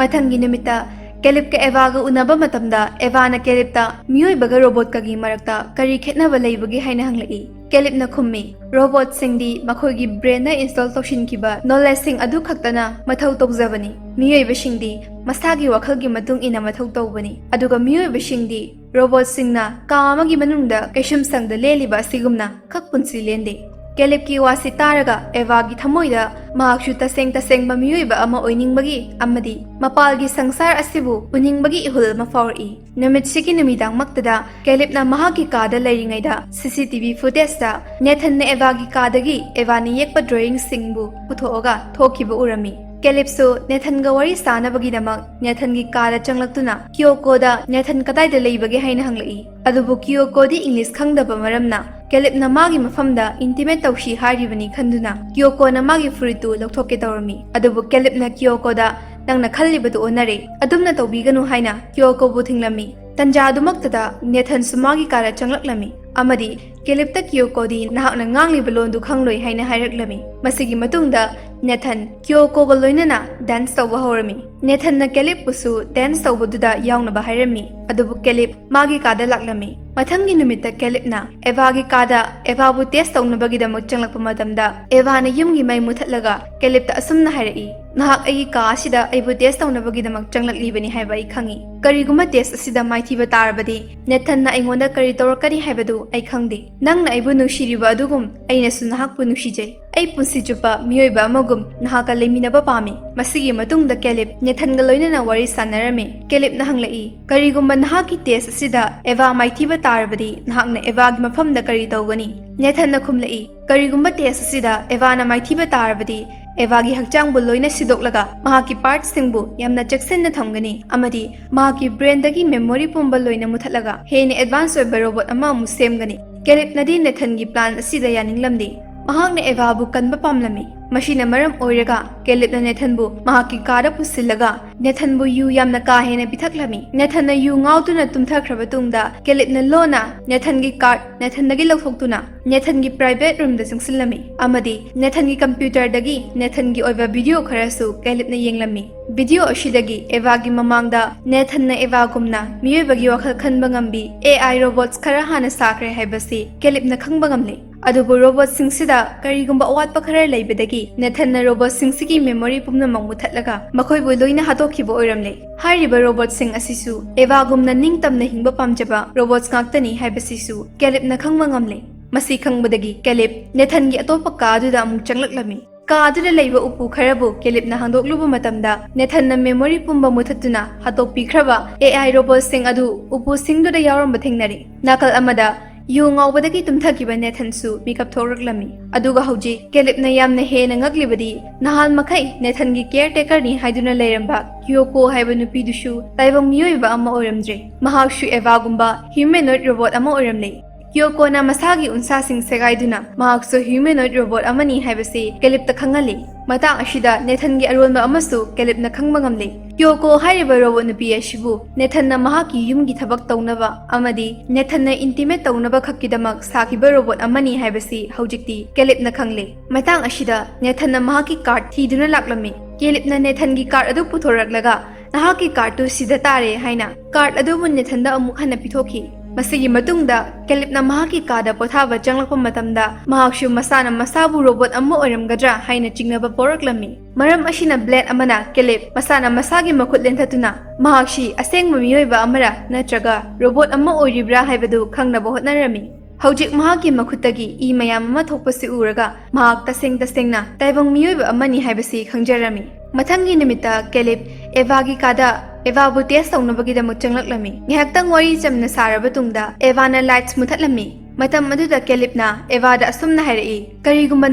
ꯃꯊꯪꯒꯤ ꯅꯨꯃꯤꯠꯇ ꯀꯦꯂꯤꯞꯀ ꯑꯦꯚꯥꯒ ꯎꯅꯕ ꯃꯇꯝꯗ ꯑꯦꯚꯥꯅ ꯀꯦꯂꯤꯞꯇ ꯃꯤꯑꯣꯏꯕꯒ ꯔꯣꯕꯣꯠꯀꯒꯤ ꯃꯔꯛꯇ ꯀꯔꯤ ꯈꯦꯠꯅꯕ ꯂꯩꯕꯒꯦ ꯍꯥꯏꯅ ꯍꯪꯂꯛꯏ꯫ ꯀꯦꯂꯤꯞꯅ ꯈꯨꯝꯃꯤ, "ꯔꯣꯕꯣꯠꯁꯤꯡꯗꯤ ꯃꯈꯣꯏꯒꯤ ꯕ꯭ꯔꯦꯟꯅ ꯏꯟꯁꯇꯣꯜ ꯇꯧꯁꯤꯟꯈꯤꯕ ꯅꯣꯂꯦꯖꯁꯤꯡ ꯑꯗꯨ ꯈꯛꯇꯅ ꯃꯊꯧ ꯇꯧꯖꯕꯅꯤ꯫ ꯃꯤꯑꯣꯏꯕꯁꯤꯡꯗꯤ ꯃꯁꯥꯒꯤ ꯋꯥꯈꯜꯒꯤ ꯃꯇꯨꯡ ꯏꯟꯅ ꯃꯊꯧ ꯇꯧꯕꯅꯤ, ꯑꯗꯨꯒ ꯃꯤꯑꯣꯏꯕꯁꯤꯡꯗꯤ ꯔꯣꯕꯣꯠꯁꯤꯡꯅ ꯀꯥ ꯑꯃꯒꯤ ꯃꯅꯨꯡꯗ ꯀꯩꯁꯨꯝꯁꯪꯗ ꯂꯦꯜꯂꯤꯕ ꯑꯁꯤꯒꯨꯝꯅ ꯈꯛ ꯄꯨꯟꯁꯤ ꯂꯦꯟꯗꯦ꯫" ꯀꯦꯂꯤꯞꯀꯤ ꯋꯥꯁꯤ ꯇꯥꯔꯒ ꯑꯦꯚꯥꯒꯤ ꯊꯃꯣꯏꯗ ꯃꯍꯥꯛꯁꯨ ꯇꯁꯦꯡ ꯇꯁꯦꯡꯕ ꯃꯤꯑꯣꯏꯕ ꯑꯃ ꯑꯣꯏꯅꯤꯡꯕꯒꯤ ꯑꯃꯗꯤ ꯃꯄꯥꯜꯒꯤ ꯁꯪꯁꯥꯔ ꯑꯁꯤꯕꯨ ꯎꯅꯤꯡꯕꯒꯤ ꯏꯍꯨꯜ ꯑꯃ ꯐꯥꯎꯔꯛꯏ꯫ ꯅꯨꯃꯤꯠꯁꯤꯒꯤ ꯅꯨꯃꯤꯗꯥꯡꯃꯛꯇꯗ ꯀꯦꯂꯤꯞꯅ ꯃꯍꯥꯛꯀꯤ ꯀꯥꯗ ꯂꯩꯔꯤꯉꯩꯗ ꯁꯤ ꯁꯤ ꯇꯤ ꯚꯤ ꯐꯨꯇꯦꯖꯇ ꯅꯦꯊꯟꯅ ꯑꯦꯚꯥꯒꯤ ꯀꯥꯗꯒꯤ ꯑꯦꯚꯥꯅ ꯌꯦꯛꯄ ꯗ꯭ꯔꯣꯌꯤꯡꯁꯤꯡꯕꯨ ꯄꯨꯊꯣꯛꯑꯒ ꯊꯣꯛꯈꯤꯕ ꯎꯔꯝꯃꯤ꯫ ꯀꯦꯂꯤꯞꯁꯨ ꯅꯦꯊꯟꯒ ꯋꯥꯔꯤ ꯁꯥꯅꯕꯒꯤꯗꯃꯛ ꯅꯦꯊꯟꯒꯤ ꯀꯥꯗ ꯆꯪꯂꯛꯇꯨꯅ ꯀꯤꯌꯣꯀꯣꯗ ꯅꯦꯊꯟ ꯀꯗꯥꯏꯗ ꯂꯩꯕꯒꯦ ꯍꯥꯏꯅ ꯍꯪꯂꯛꯏ꯫ ꯑꯗꯨꯕꯨ ꯀꯤꯌꯣꯀꯣꯗꯤ ꯏꯪꯂꯤꯁ ꯈꯪꯗꯕ ꯃꯔꯝꯅ ꯀꯦꯂꯤꯞꯅ ꯃꯥꯒꯤ ꯃꯐꯝꯗ ꯏꯟꯇꯤꯃꯦꯠ ꯇꯧꯁꯤ ꯍꯥꯏꯔꯤꯕꯅꯤ ꯈꯟꯗꯨꯅ ꯀꯤꯌꯣꯀꯣꯅ ꯃꯥꯒꯤ ꯐꯨꯔꯤꯠꯇꯨ ꯂꯧꯊꯣꯛꯀꯦ ꯇꯧꯔꯝꯃꯤ꯫ ꯑꯗꯨꯕꯨ ꯀꯦꯂꯤꯞꯅ ꯀꯤꯌꯣꯀꯣꯗ "ꯅꯪꯅ ꯈꯜꯂꯤꯕꯗꯨ ꯑꯣꯟꯅꯔꯦ, ꯑꯗꯨꯝꯅ ꯇꯧꯕꯤꯒꯅꯨ" ꯍꯥꯏꯅ ꯀꯤꯌꯣꯀꯣꯕꯨ ꯊꯤꯡꯂꯝꯃꯤ꯫ ꯇꯟꯖꯥꯗꯨꯃꯛꯇꯗ ꯅꯦꯊꯟꯁꯨ ꯃꯥꯒꯤ ꯀꯥꯗ ꯆꯪꯂꯛꯂꯝꯃꯤ ꯑꯃꯗꯤ ꯀꯦꯂꯤꯞꯇ ꯀꯤꯌꯣꯀꯣꯗꯤ ꯅꯍꯥꯛꯅ ꯉꯥꯡꯂꯤꯕ ꯂꯣꯟꯗꯨ ꯈꯪꯂꯣꯏ ꯍꯥꯏꯅ ꯍꯥꯏꯔꯛꯂꯝꯃꯤ꯫ ꯃꯁꯤꯒꯤ ꯃꯇꯨꯡꯗ ꯅꯦꯊꯟ ꯀꯤꯌꯣꯀꯣꯒ ꯂꯣꯏꯅꯅ ꯗꯥꯟꯁ ꯇꯧꯕ ꯍꯧꯔꯝꯃꯤ꯫ ꯅꯦꯊꯟꯅ ꯀꯦꯂꯤꯞꯄꯨꯁꯨ ꯗꯥꯟꯁ ꯇꯧꯕꯗꯨꯗ ꯌꯥꯎꯅꯕ ꯍꯥꯏꯔꯝꯃꯤ, ꯑꯗꯨꯕꯨ ꯀꯦꯂꯤꯞ ꯃꯥꯒꯤ ꯀꯥꯗ ꯂꯥꯛꯂꯝꯃꯤ꯫ ꯃꯊꯪꯒꯤ ꯅꯨꯃꯤꯠꯇ ꯀꯦꯂꯤꯞꯅ ꯑꯦꯚꯥꯒꯤ ꯀꯥꯗ ꯑꯦꯚꯥꯕꯨ ꯇꯦꯁ ꯇꯧꯅꯕꯒꯤꯗꯃꯛ ꯆꯪꯂꯛꯄ ꯃꯇꯝꯗ, ꯑꯦꯚꯥꯅ ꯌꯨꯝꯒꯤ ꯃꯩ ꯃꯨꯊꯠꯂꯒ ꯀꯦꯂꯤꯞꯇ ꯑꯁꯨꯝꯅ ꯍꯥꯏꯔꯛꯏ, "ꯅꯍꯥꯛ ꯑꯩꯒꯤ ꯀꯥ ꯑꯁꯤꯗ ꯑꯩꯕꯨ ꯇꯦꯁ ꯇꯧꯅꯕꯒꯤꯗꯃꯛ ꯆꯪꯂꯛꯂꯤꯕꯅꯤ ꯍꯥꯏꯕ ꯑꯩ ꯈꯪꯏ꯫ ꯀꯔꯤꯒꯨꯝꯕ ꯇꯦꯁ ꯑꯁꯤꯗ ꯃꯥꯏꯊꯤꯕ ꯇꯥꯔꯕꯗꯤ, ꯅꯦꯊꯟꯅ ꯑꯩꯉꯣꯟꯗ ꯀꯔꯤ ꯇꯧꯔꯛꯀꯅꯤ ꯍꯥꯏꯕꯗꯨ ꯑꯩ ꯈꯪꯗꯦ꯫ ꯅꯪꯅ ꯑꯩꯕꯨ ꯅꯨꯡꯁꯤꯔꯤꯕ ꯑꯗꯨꯒꯨꯝ ꯑꯩꯅꯁꯨ ꯅꯍꯥꯛꯄꯨ ꯅꯨꯡꯁꯤꯖꯩ꯫ ꯑꯩ ꯄꯨꯟꯁꯤ ꯆꯨꯞꯄ ꯃꯤꯑꯣꯏꯕ ꯑꯃꯒꯨꯝ ꯅꯍꯥꯛꯀ ꯂꯩꯃꯤꯟꯅꯕ ꯄꯥꯝꯃꯤ꯫" ꯃꯁꯤꯒꯤ ꯃꯇꯨꯡꯗ ꯀꯦꯂꯤꯞ ꯅꯦꯊꯟꯒ ꯂꯣꯏꯅꯅ ꯋꯥꯔꯤ ꯁꯥꯟꯅꯔꯝꯃꯤ꯫ ꯀꯦꯂꯤꯞꯅ ꯍꯪꯂꯛꯏ, "ꯀꯔꯤꯒꯨꯝꯕ ꯅꯍꯥꯛꯀꯤ ꯇꯦꯁ ꯑꯁꯤꯗ ꯑꯦꯚꯥ ꯃꯥꯏꯊꯤꯕ ꯇꯥꯔꯕꯗꯤ, ꯅꯍꯥꯛꯅ ꯑꯦꯚꯥꯒꯤ ꯃꯐꯝꯗ ꯀꯔꯤ ꯇꯧꯒꯅꯤ?" ꯅꯦꯊꯟꯅ ꯈꯨꯝꯂꯛꯏ, "ꯀꯔꯤꯒꯨꯝꯕ ꯇꯦꯁ ꯑꯁꯤꯗ ꯑꯦꯚꯥꯅ ꯃꯥꯏꯊꯤꯕ ꯇꯥꯔꯕꯗꯤ, ꯑꯦꯚꯥꯒꯤ ꯍꯛꯆꯥꯡꯕꯨ ꯂꯣꯏꯅ ꯁꯤꯗꯣꯛꯂꯒ ꯃꯍꯥꯛꯀꯤ ꯄꯥꯔꯠꯁꯤꯡꯕꯨ ꯌꯥꯝꯅ ꯆꯦꯛꯁꯤꯟꯅ ꯊꯝꯒꯅꯤ ꯑꯃꯗꯤ ꯃꯍꯥꯛꯀꯤ ꯕ꯭ꯔꯦꯟꯗꯒꯤ ꯃꯦꯃꯣꯔꯤ ꯄꯨꯝꯕ ꯂꯣꯏꯅ ꯃꯨꯊꯠꯂꯒ ꯍꯦꯟꯅ ꯑꯦꯗꯚꯥꯟꯁ ꯑꯣꯏꯕ ꯔꯣꯕꯣꯠ ꯑꯃ ꯑꯃꯨꯛ ꯁꯦꯝꯒꯅꯤ꯫" ꯀꯦꯂꯤꯞꯅꯗꯤ ꯅꯦꯊꯟꯒꯤ ꯄ꯭ꯂꯥꯟ ꯑꯁꯤꯗ ꯌꯥꯅꯤꯡꯂꯝꯗꯦ꯫ ꯃꯍꯥꯛꯅ ꯑꯦꯚꯥꯕꯨ ꯀꯟꯕ ꯄꯥꯝꯂꯝꯃꯤ꯫ ꯃꯁꯤꯅ ꯃꯔꯝ ꯑꯣꯏꯔꯒ ꯀꯦꯂꯤꯞꯅ ꯅꯦꯊꯟꯕꯨ ꯃꯍꯥꯛꯀꯤ ꯀꯥꯗ ꯄꯨꯁꯤꯜꯂꯒ ꯅꯦꯊꯟꯕꯨ ꯌꯨ ꯌꯥꯝꯅ ꯀꯥ ꯍꯦꯟꯅ ꯄꯤꯊꯛꯂꯝꯃꯤ꯫ ꯅꯦꯊꯟꯅ ꯌꯨ ꯉꯥꯎꯗꯨꯅ ꯇꯨꯝꯊꯈ꯭ꯔꯕ ꯇꯨꯡꯗ ꯀꯦꯂꯤꯞꯅ ꯂꯣꯟꯅ ꯅꯦꯊꯟꯒꯤ ꯀꯥꯔꯠ ꯅꯦꯊꯟꯗꯒꯤ ꯂꯧꯊꯣꯛꯇꯨꯅ ꯅꯦꯊꯟꯒꯤ ꯄ꯭ꯔꯥꯏꯚꯦꯠ ꯔꯨꯝꯗ ꯆꯪꯁꯤꯜꯂꯝꯃꯤ ꯑꯃꯗꯤ ꯅꯦꯊꯟꯒꯤ ꯀꯝꯄ꯭ꯌꯨꯇꯔꯗꯒꯤ ꯅꯦꯊꯟꯒꯤ ꯑꯣꯏꯕ ꯚꯤꯗꯤꯑꯣ ꯈꯔꯁꯨ ꯀꯦꯂꯤꯞꯅ ꯌꯦꯡꯂꯝꯃꯤ꯫ ꯚꯤꯗꯤꯑꯣ ꯑꯁꯤꯗꯒꯤ ꯑꯦꯚꯥꯒꯤ ꯃꯃꯥꯡꯗ ꯅꯦꯊꯟꯅ ꯑꯦꯚꯥꯒꯨꯝꯅ ꯃꯤꯑꯣꯏꯕꯒꯤ ꯋꯥꯈꯜ ꯈꯟꯕ ꯉꯝꯕꯤ ꯑꯦ ꯑꯥꯏ ꯔꯣꯕꯣꯠꯁ ꯈꯔ ꯍꯥꯟꯅ ꯁꯥꯈ꯭ꯔꯦ ꯍꯥꯏꯕꯁꯤ ꯀꯦꯂꯤꯞꯅ ꯈꯪꯕ ꯉꯝꯂꯦ꯫ ꯑꯗꯨꯕꯨ ꯔꯣꯕꯣꯠꯁꯤꯡꯁꯤꯗ ꯀꯔꯤꯒꯨꯝꯕ ꯑꯋꯥꯠꯄ ꯈꯔ ꯂꯩꯕꯗꯒꯤ ꯅꯦꯊꯟꯅ ꯔꯣꯕꯣꯠꯁꯤꯡꯁꯤꯒꯤ ꯃꯦꯃꯣꯔꯤ ꯄꯨꯝꯅꯃꯛ ꯃꯨꯊꯠꯂꯒ ꯃꯈꯣꯏꯕꯨ ꯂꯣꯏꯅ ꯍꯥꯠꯇꯣꯛꯈꯤꯕ ꯑꯣꯏꯔꯝꯂꯦ꯫ ꯍꯥꯏꯔꯤꯕ ꯔꯣꯕꯣꯠꯁꯤꯡ ꯑꯁꯤꯁꯨ ꯑꯦꯚꯥꯒꯨꯝꯅ ꯅꯤꯡꯇꯝꯅ ꯍꯤꯡꯕ ꯄꯥꯝꯖꯕ ꯔꯣꯕꯣꯠꯁ ꯉꯥꯛꯇꯅꯤ ꯍꯥꯏꯕꯁꯤꯁꯨ ꯀꯦꯂꯤꯞꯅ ꯈꯪꯕ ꯉꯝꯂꯦ꯫ ꯃꯁꯤ ꯈꯪꯕꯗꯒꯤ ꯀꯦꯂꯤꯞ ꯅꯦꯊꯟꯒꯤ ꯑꯇꯣꯞꯄ ꯀꯥ ꯑꯗꯨꯗ ꯑꯃꯨꯛ ꯆꯪꯂꯛꯂꯝꯃꯤ꯫ ꯀꯥ ꯑꯗꯨꯗ ꯂꯩꯕ ꯎꯄꯨ ꯈꯔꯕꯨ ꯀꯦꯂꯤꯞꯅ ꯍꯥꯡꯗꯣꯛꯂꯨꯕ ꯃꯇꯝꯗ ꯅꯦꯊꯟꯅ ꯃꯦꯃꯣꯔꯤ ꯄꯨꯝꯕ ꯃꯨꯊꯠꯇꯨꯅ ꯍꯥꯠꯇꯣꯛꯄꯤꯈ꯭ꯔꯕ ꯑꯦ ꯑꯥꯏ ꯔꯣꯕꯣꯠꯁꯤꯡ ꯑꯗꯨ ꯎꯄꯨꯁꯤꯡꯗꯨꯗ ꯌꯥꯎꯔꯝꯕ ꯊꯦꯡꯅꯔꯦ꯫ ꯅꯥꯀꯜ ꯑꯃꯗ ꯌꯨ ꯉꯥꯎꯕꯗꯒꯤ ꯇꯨꯝꯊꯈꯤꯕ ꯅꯦꯊꯟꯁꯨ ꯃꯤꯀꯞ ꯊꯣꯛꯂꯛꯂꯝꯃꯤ꯫ ꯑꯗꯨꯒ ꯍꯧꯖꯤꯛ ꯀꯦꯂꯤꯞꯅ ꯌꯥꯝꯅ ꯍꯦꯟꯅ ꯉꯛꯂꯤꯕꯗꯤ ꯅꯍꯥꯟ ꯃꯈꯩ ꯅꯦꯊꯟꯒꯤ ꯀꯦꯌꯔ ꯇꯦꯀꯔꯅꯤ ꯍꯥꯏꯗꯨꯅ ꯂꯩꯔꯝꯕ ꯀꯤꯌꯣꯀꯣ ꯍꯥꯏꯕ ꯅꯨꯄꯤꯗꯨꯁꯨ ꯇꯥꯏꯕꯪ ꯃꯤꯑꯣꯏꯕ ꯑꯃ ꯑꯣꯏꯔꯝꯗ꯭ꯔꯦ꯫ ꯃꯍꯥꯛꯁꯨ ꯑꯦꯚꯥꯒꯨꯝꯕ ꯍ꯭ꯌꯨꯃꯦꯅꯣꯏꯗ ꯔꯣꯕꯣꯠ ꯑꯃ ꯑꯣꯏꯔꯝꯂꯦ꯫ ꯀ꯭ꯌꯣꯀꯣꯅ ꯃꯁꯥꯒꯤ ꯎꯟꯁꯥꯁꯤꯡ ꯁꯦꯒꯥꯏꯗꯨꯅ ꯃꯍꯥꯛꯁꯨ humanoid robot ꯑꯃꯅꯤ ꯍꯥꯏꯕꯁꯤ ꯀꯦꯂꯤꯞꯇ ꯈꯪꯍꯜꯂꯤ꯫ ꯃꯇꯥꯡ ꯑꯁꯤꯗ ꯅꯦꯊꯟꯒꯤ ꯑꯔꯣꯟꯕ ꯑꯃꯁꯨ ꯀꯦꯂꯤꯞꯅ ꯈꯪꯕ ꯉꯝꯂꯤ꯫ ꯀ꯭ꯌꯣꯀꯣ ꯍꯥꯏꯔꯤꯕ ꯔꯣꯕꯣꯠ ꯅꯨꯄꯤ ꯑꯁꯤꯕꯨ ꯅꯦꯊꯟꯅ ꯃꯍꯥꯛꯀꯤ ꯌꯨꯝꯒꯤ ꯊꯕꯛ ꯇꯧꯅꯕ ꯑꯃꯗꯤ ꯅꯦꯊꯟꯅ intimate ꯇꯧꯅꯕ ꯈꯛꯀꯤꯗꯃꯛ ꯁꯥꯈꯤꯕ ꯔꯣꯕꯣꯠ ꯑꯃꯅꯤ ꯍꯥꯏꯕꯁꯤ ꯍꯧꯖꯤꯛꯇꯤ ꯀꯦꯂꯤꯞꯅ ꯈꯪꯂꯦ꯫ ꯃꯇꯥꯡ ꯑꯁꯤꯗ ꯅꯦꯊꯟꯅ ꯃꯍꯥꯛꯀꯤ ꯀꯥꯔꯗ ꯊꯤꯗꯨꯅ ꯂꯥꯛꯂꯝꯃꯤ꯫ ꯀꯦꯂꯤꯞꯅ ꯅꯦꯊꯟꯒꯤ ꯀꯥꯔꯗ ꯑꯗꯨ ꯄꯨꯊꯣꯔꯛꯂꯒ ꯅꯍꯥꯛꯀꯤ ꯀꯥꯔꯗꯇꯨ ꯁꯤꯗ ꯇꯥꯔꯦ ꯍꯥꯏꯅ ꯀꯥꯔꯗ ꯑꯗꯨꯕꯨ ꯅꯦꯊꯟꯗ ꯑꯃꯨꯛ ꯍꯟꯅ ꯄꯤꯊꯣꯛꯈꯤ꯫ ꯃꯁꯤꯒꯤ ꯃꯇꯨꯡꯗ ꯀꯦꯂꯤꯞꯅ ꯃꯍꯥꯛꯀꯤ ꯀꯥꯗ ꯄꯣꯊꯥꯕ ꯆꯪꯂꯛꯄ ꯃꯇꯝꯗ ꯃꯍꯥꯛꯁꯨ ꯃꯁꯥꯅ ꯃꯁꯥꯕꯨ ꯔꯣꯕꯣꯠ ꯑꯃ ꯑꯣꯏꯔꯝꯒꯗ꯭ꯔꯥ ꯍꯥꯏꯅ ꯆꯤꯡꯅꯕ ꯄꯣꯛꯂꯛꯂꯝꯃꯤ꯫ ꯃꯔꯝ ꯑꯁꯤꯅ ꯕ꯭ꯂꯦꯗ ꯑꯃꯅ ꯀꯦꯂꯤꯞ ꯃꯁꯥꯅ ꯃꯁꯥꯒꯤ ꯃꯈꯨꯠ ꯂꯦꯟꯊꯠꯇꯨꯅ ꯃꯍꯥꯛꯁꯤ ꯑꯁꯦꯡꯕ ꯃꯤꯑꯣꯏꯕ ꯑꯃꯔ ꯅꯠꯇ꯭ꯔꯒ ꯔꯣꯕꯣꯠ ꯑꯃ ꯑꯣꯏꯔꯤꯕ꯭ꯔꯥ ꯍꯥꯏꯕꯗꯨ ꯈꯪꯅꯕ ꯍꯣꯠꯅꯔꯝꯃꯤ꯫ ꯍꯧꯖꯤꯛ ꯃꯍꯥꯛꯀꯤ ꯃꯈꯨꯠꯇꯒꯤ ꯏ ꯃꯌꯥꯝ ꯑꯃ ꯊꯣꯛꯄꯁꯤ ꯎꯔꯒ ꯃꯍꯥꯛ ꯇꯁꯦꯡ ꯇꯁꯦꯡꯅ ꯇꯥꯏꯕꯪ ꯃꯤꯑꯣꯏꯕ ꯑꯃꯅꯤ ꯍꯥꯏꯕꯁꯤ ꯈꯪꯖꯔꯝꯃꯤ꯫ ꯃꯊꯪꯒꯤ ꯅꯨꯃꯤꯠꯇ ꯀꯦꯂꯤꯞ ꯑꯦꯚꯥꯒꯤ ꯀꯥꯗ ꯑꯦꯚꯥꯕꯨ ꯇꯦꯁ ꯇꯧꯅꯕꯒꯤꯗꯃꯛ ꯆꯪꯂꯛꯂꯝꯃꯤ꯫ ꯉꯥꯏꯍꯥꯛꯇꯪ ꯋꯥꯔꯤ ꯆꯝꯅ ꯁꯥꯔꯕ ꯇꯨꯡꯗ ꯑꯦꯚꯥꯅ ꯂꯥꯏꯠꯁ ꯃꯨꯊꯠꯂꯝꯃꯤ꯫ ꯃꯇꯝ ꯑꯗꯨꯗ ꯀꯦꯂꯤꯞꯅ ꯑꯦꯚꯥꯗ ꯑꯁꯨꯝꯅ ꯍꯥꯏꯔꯛꯏ, "ꯀꯔꯤꯒꯨꯝꯕ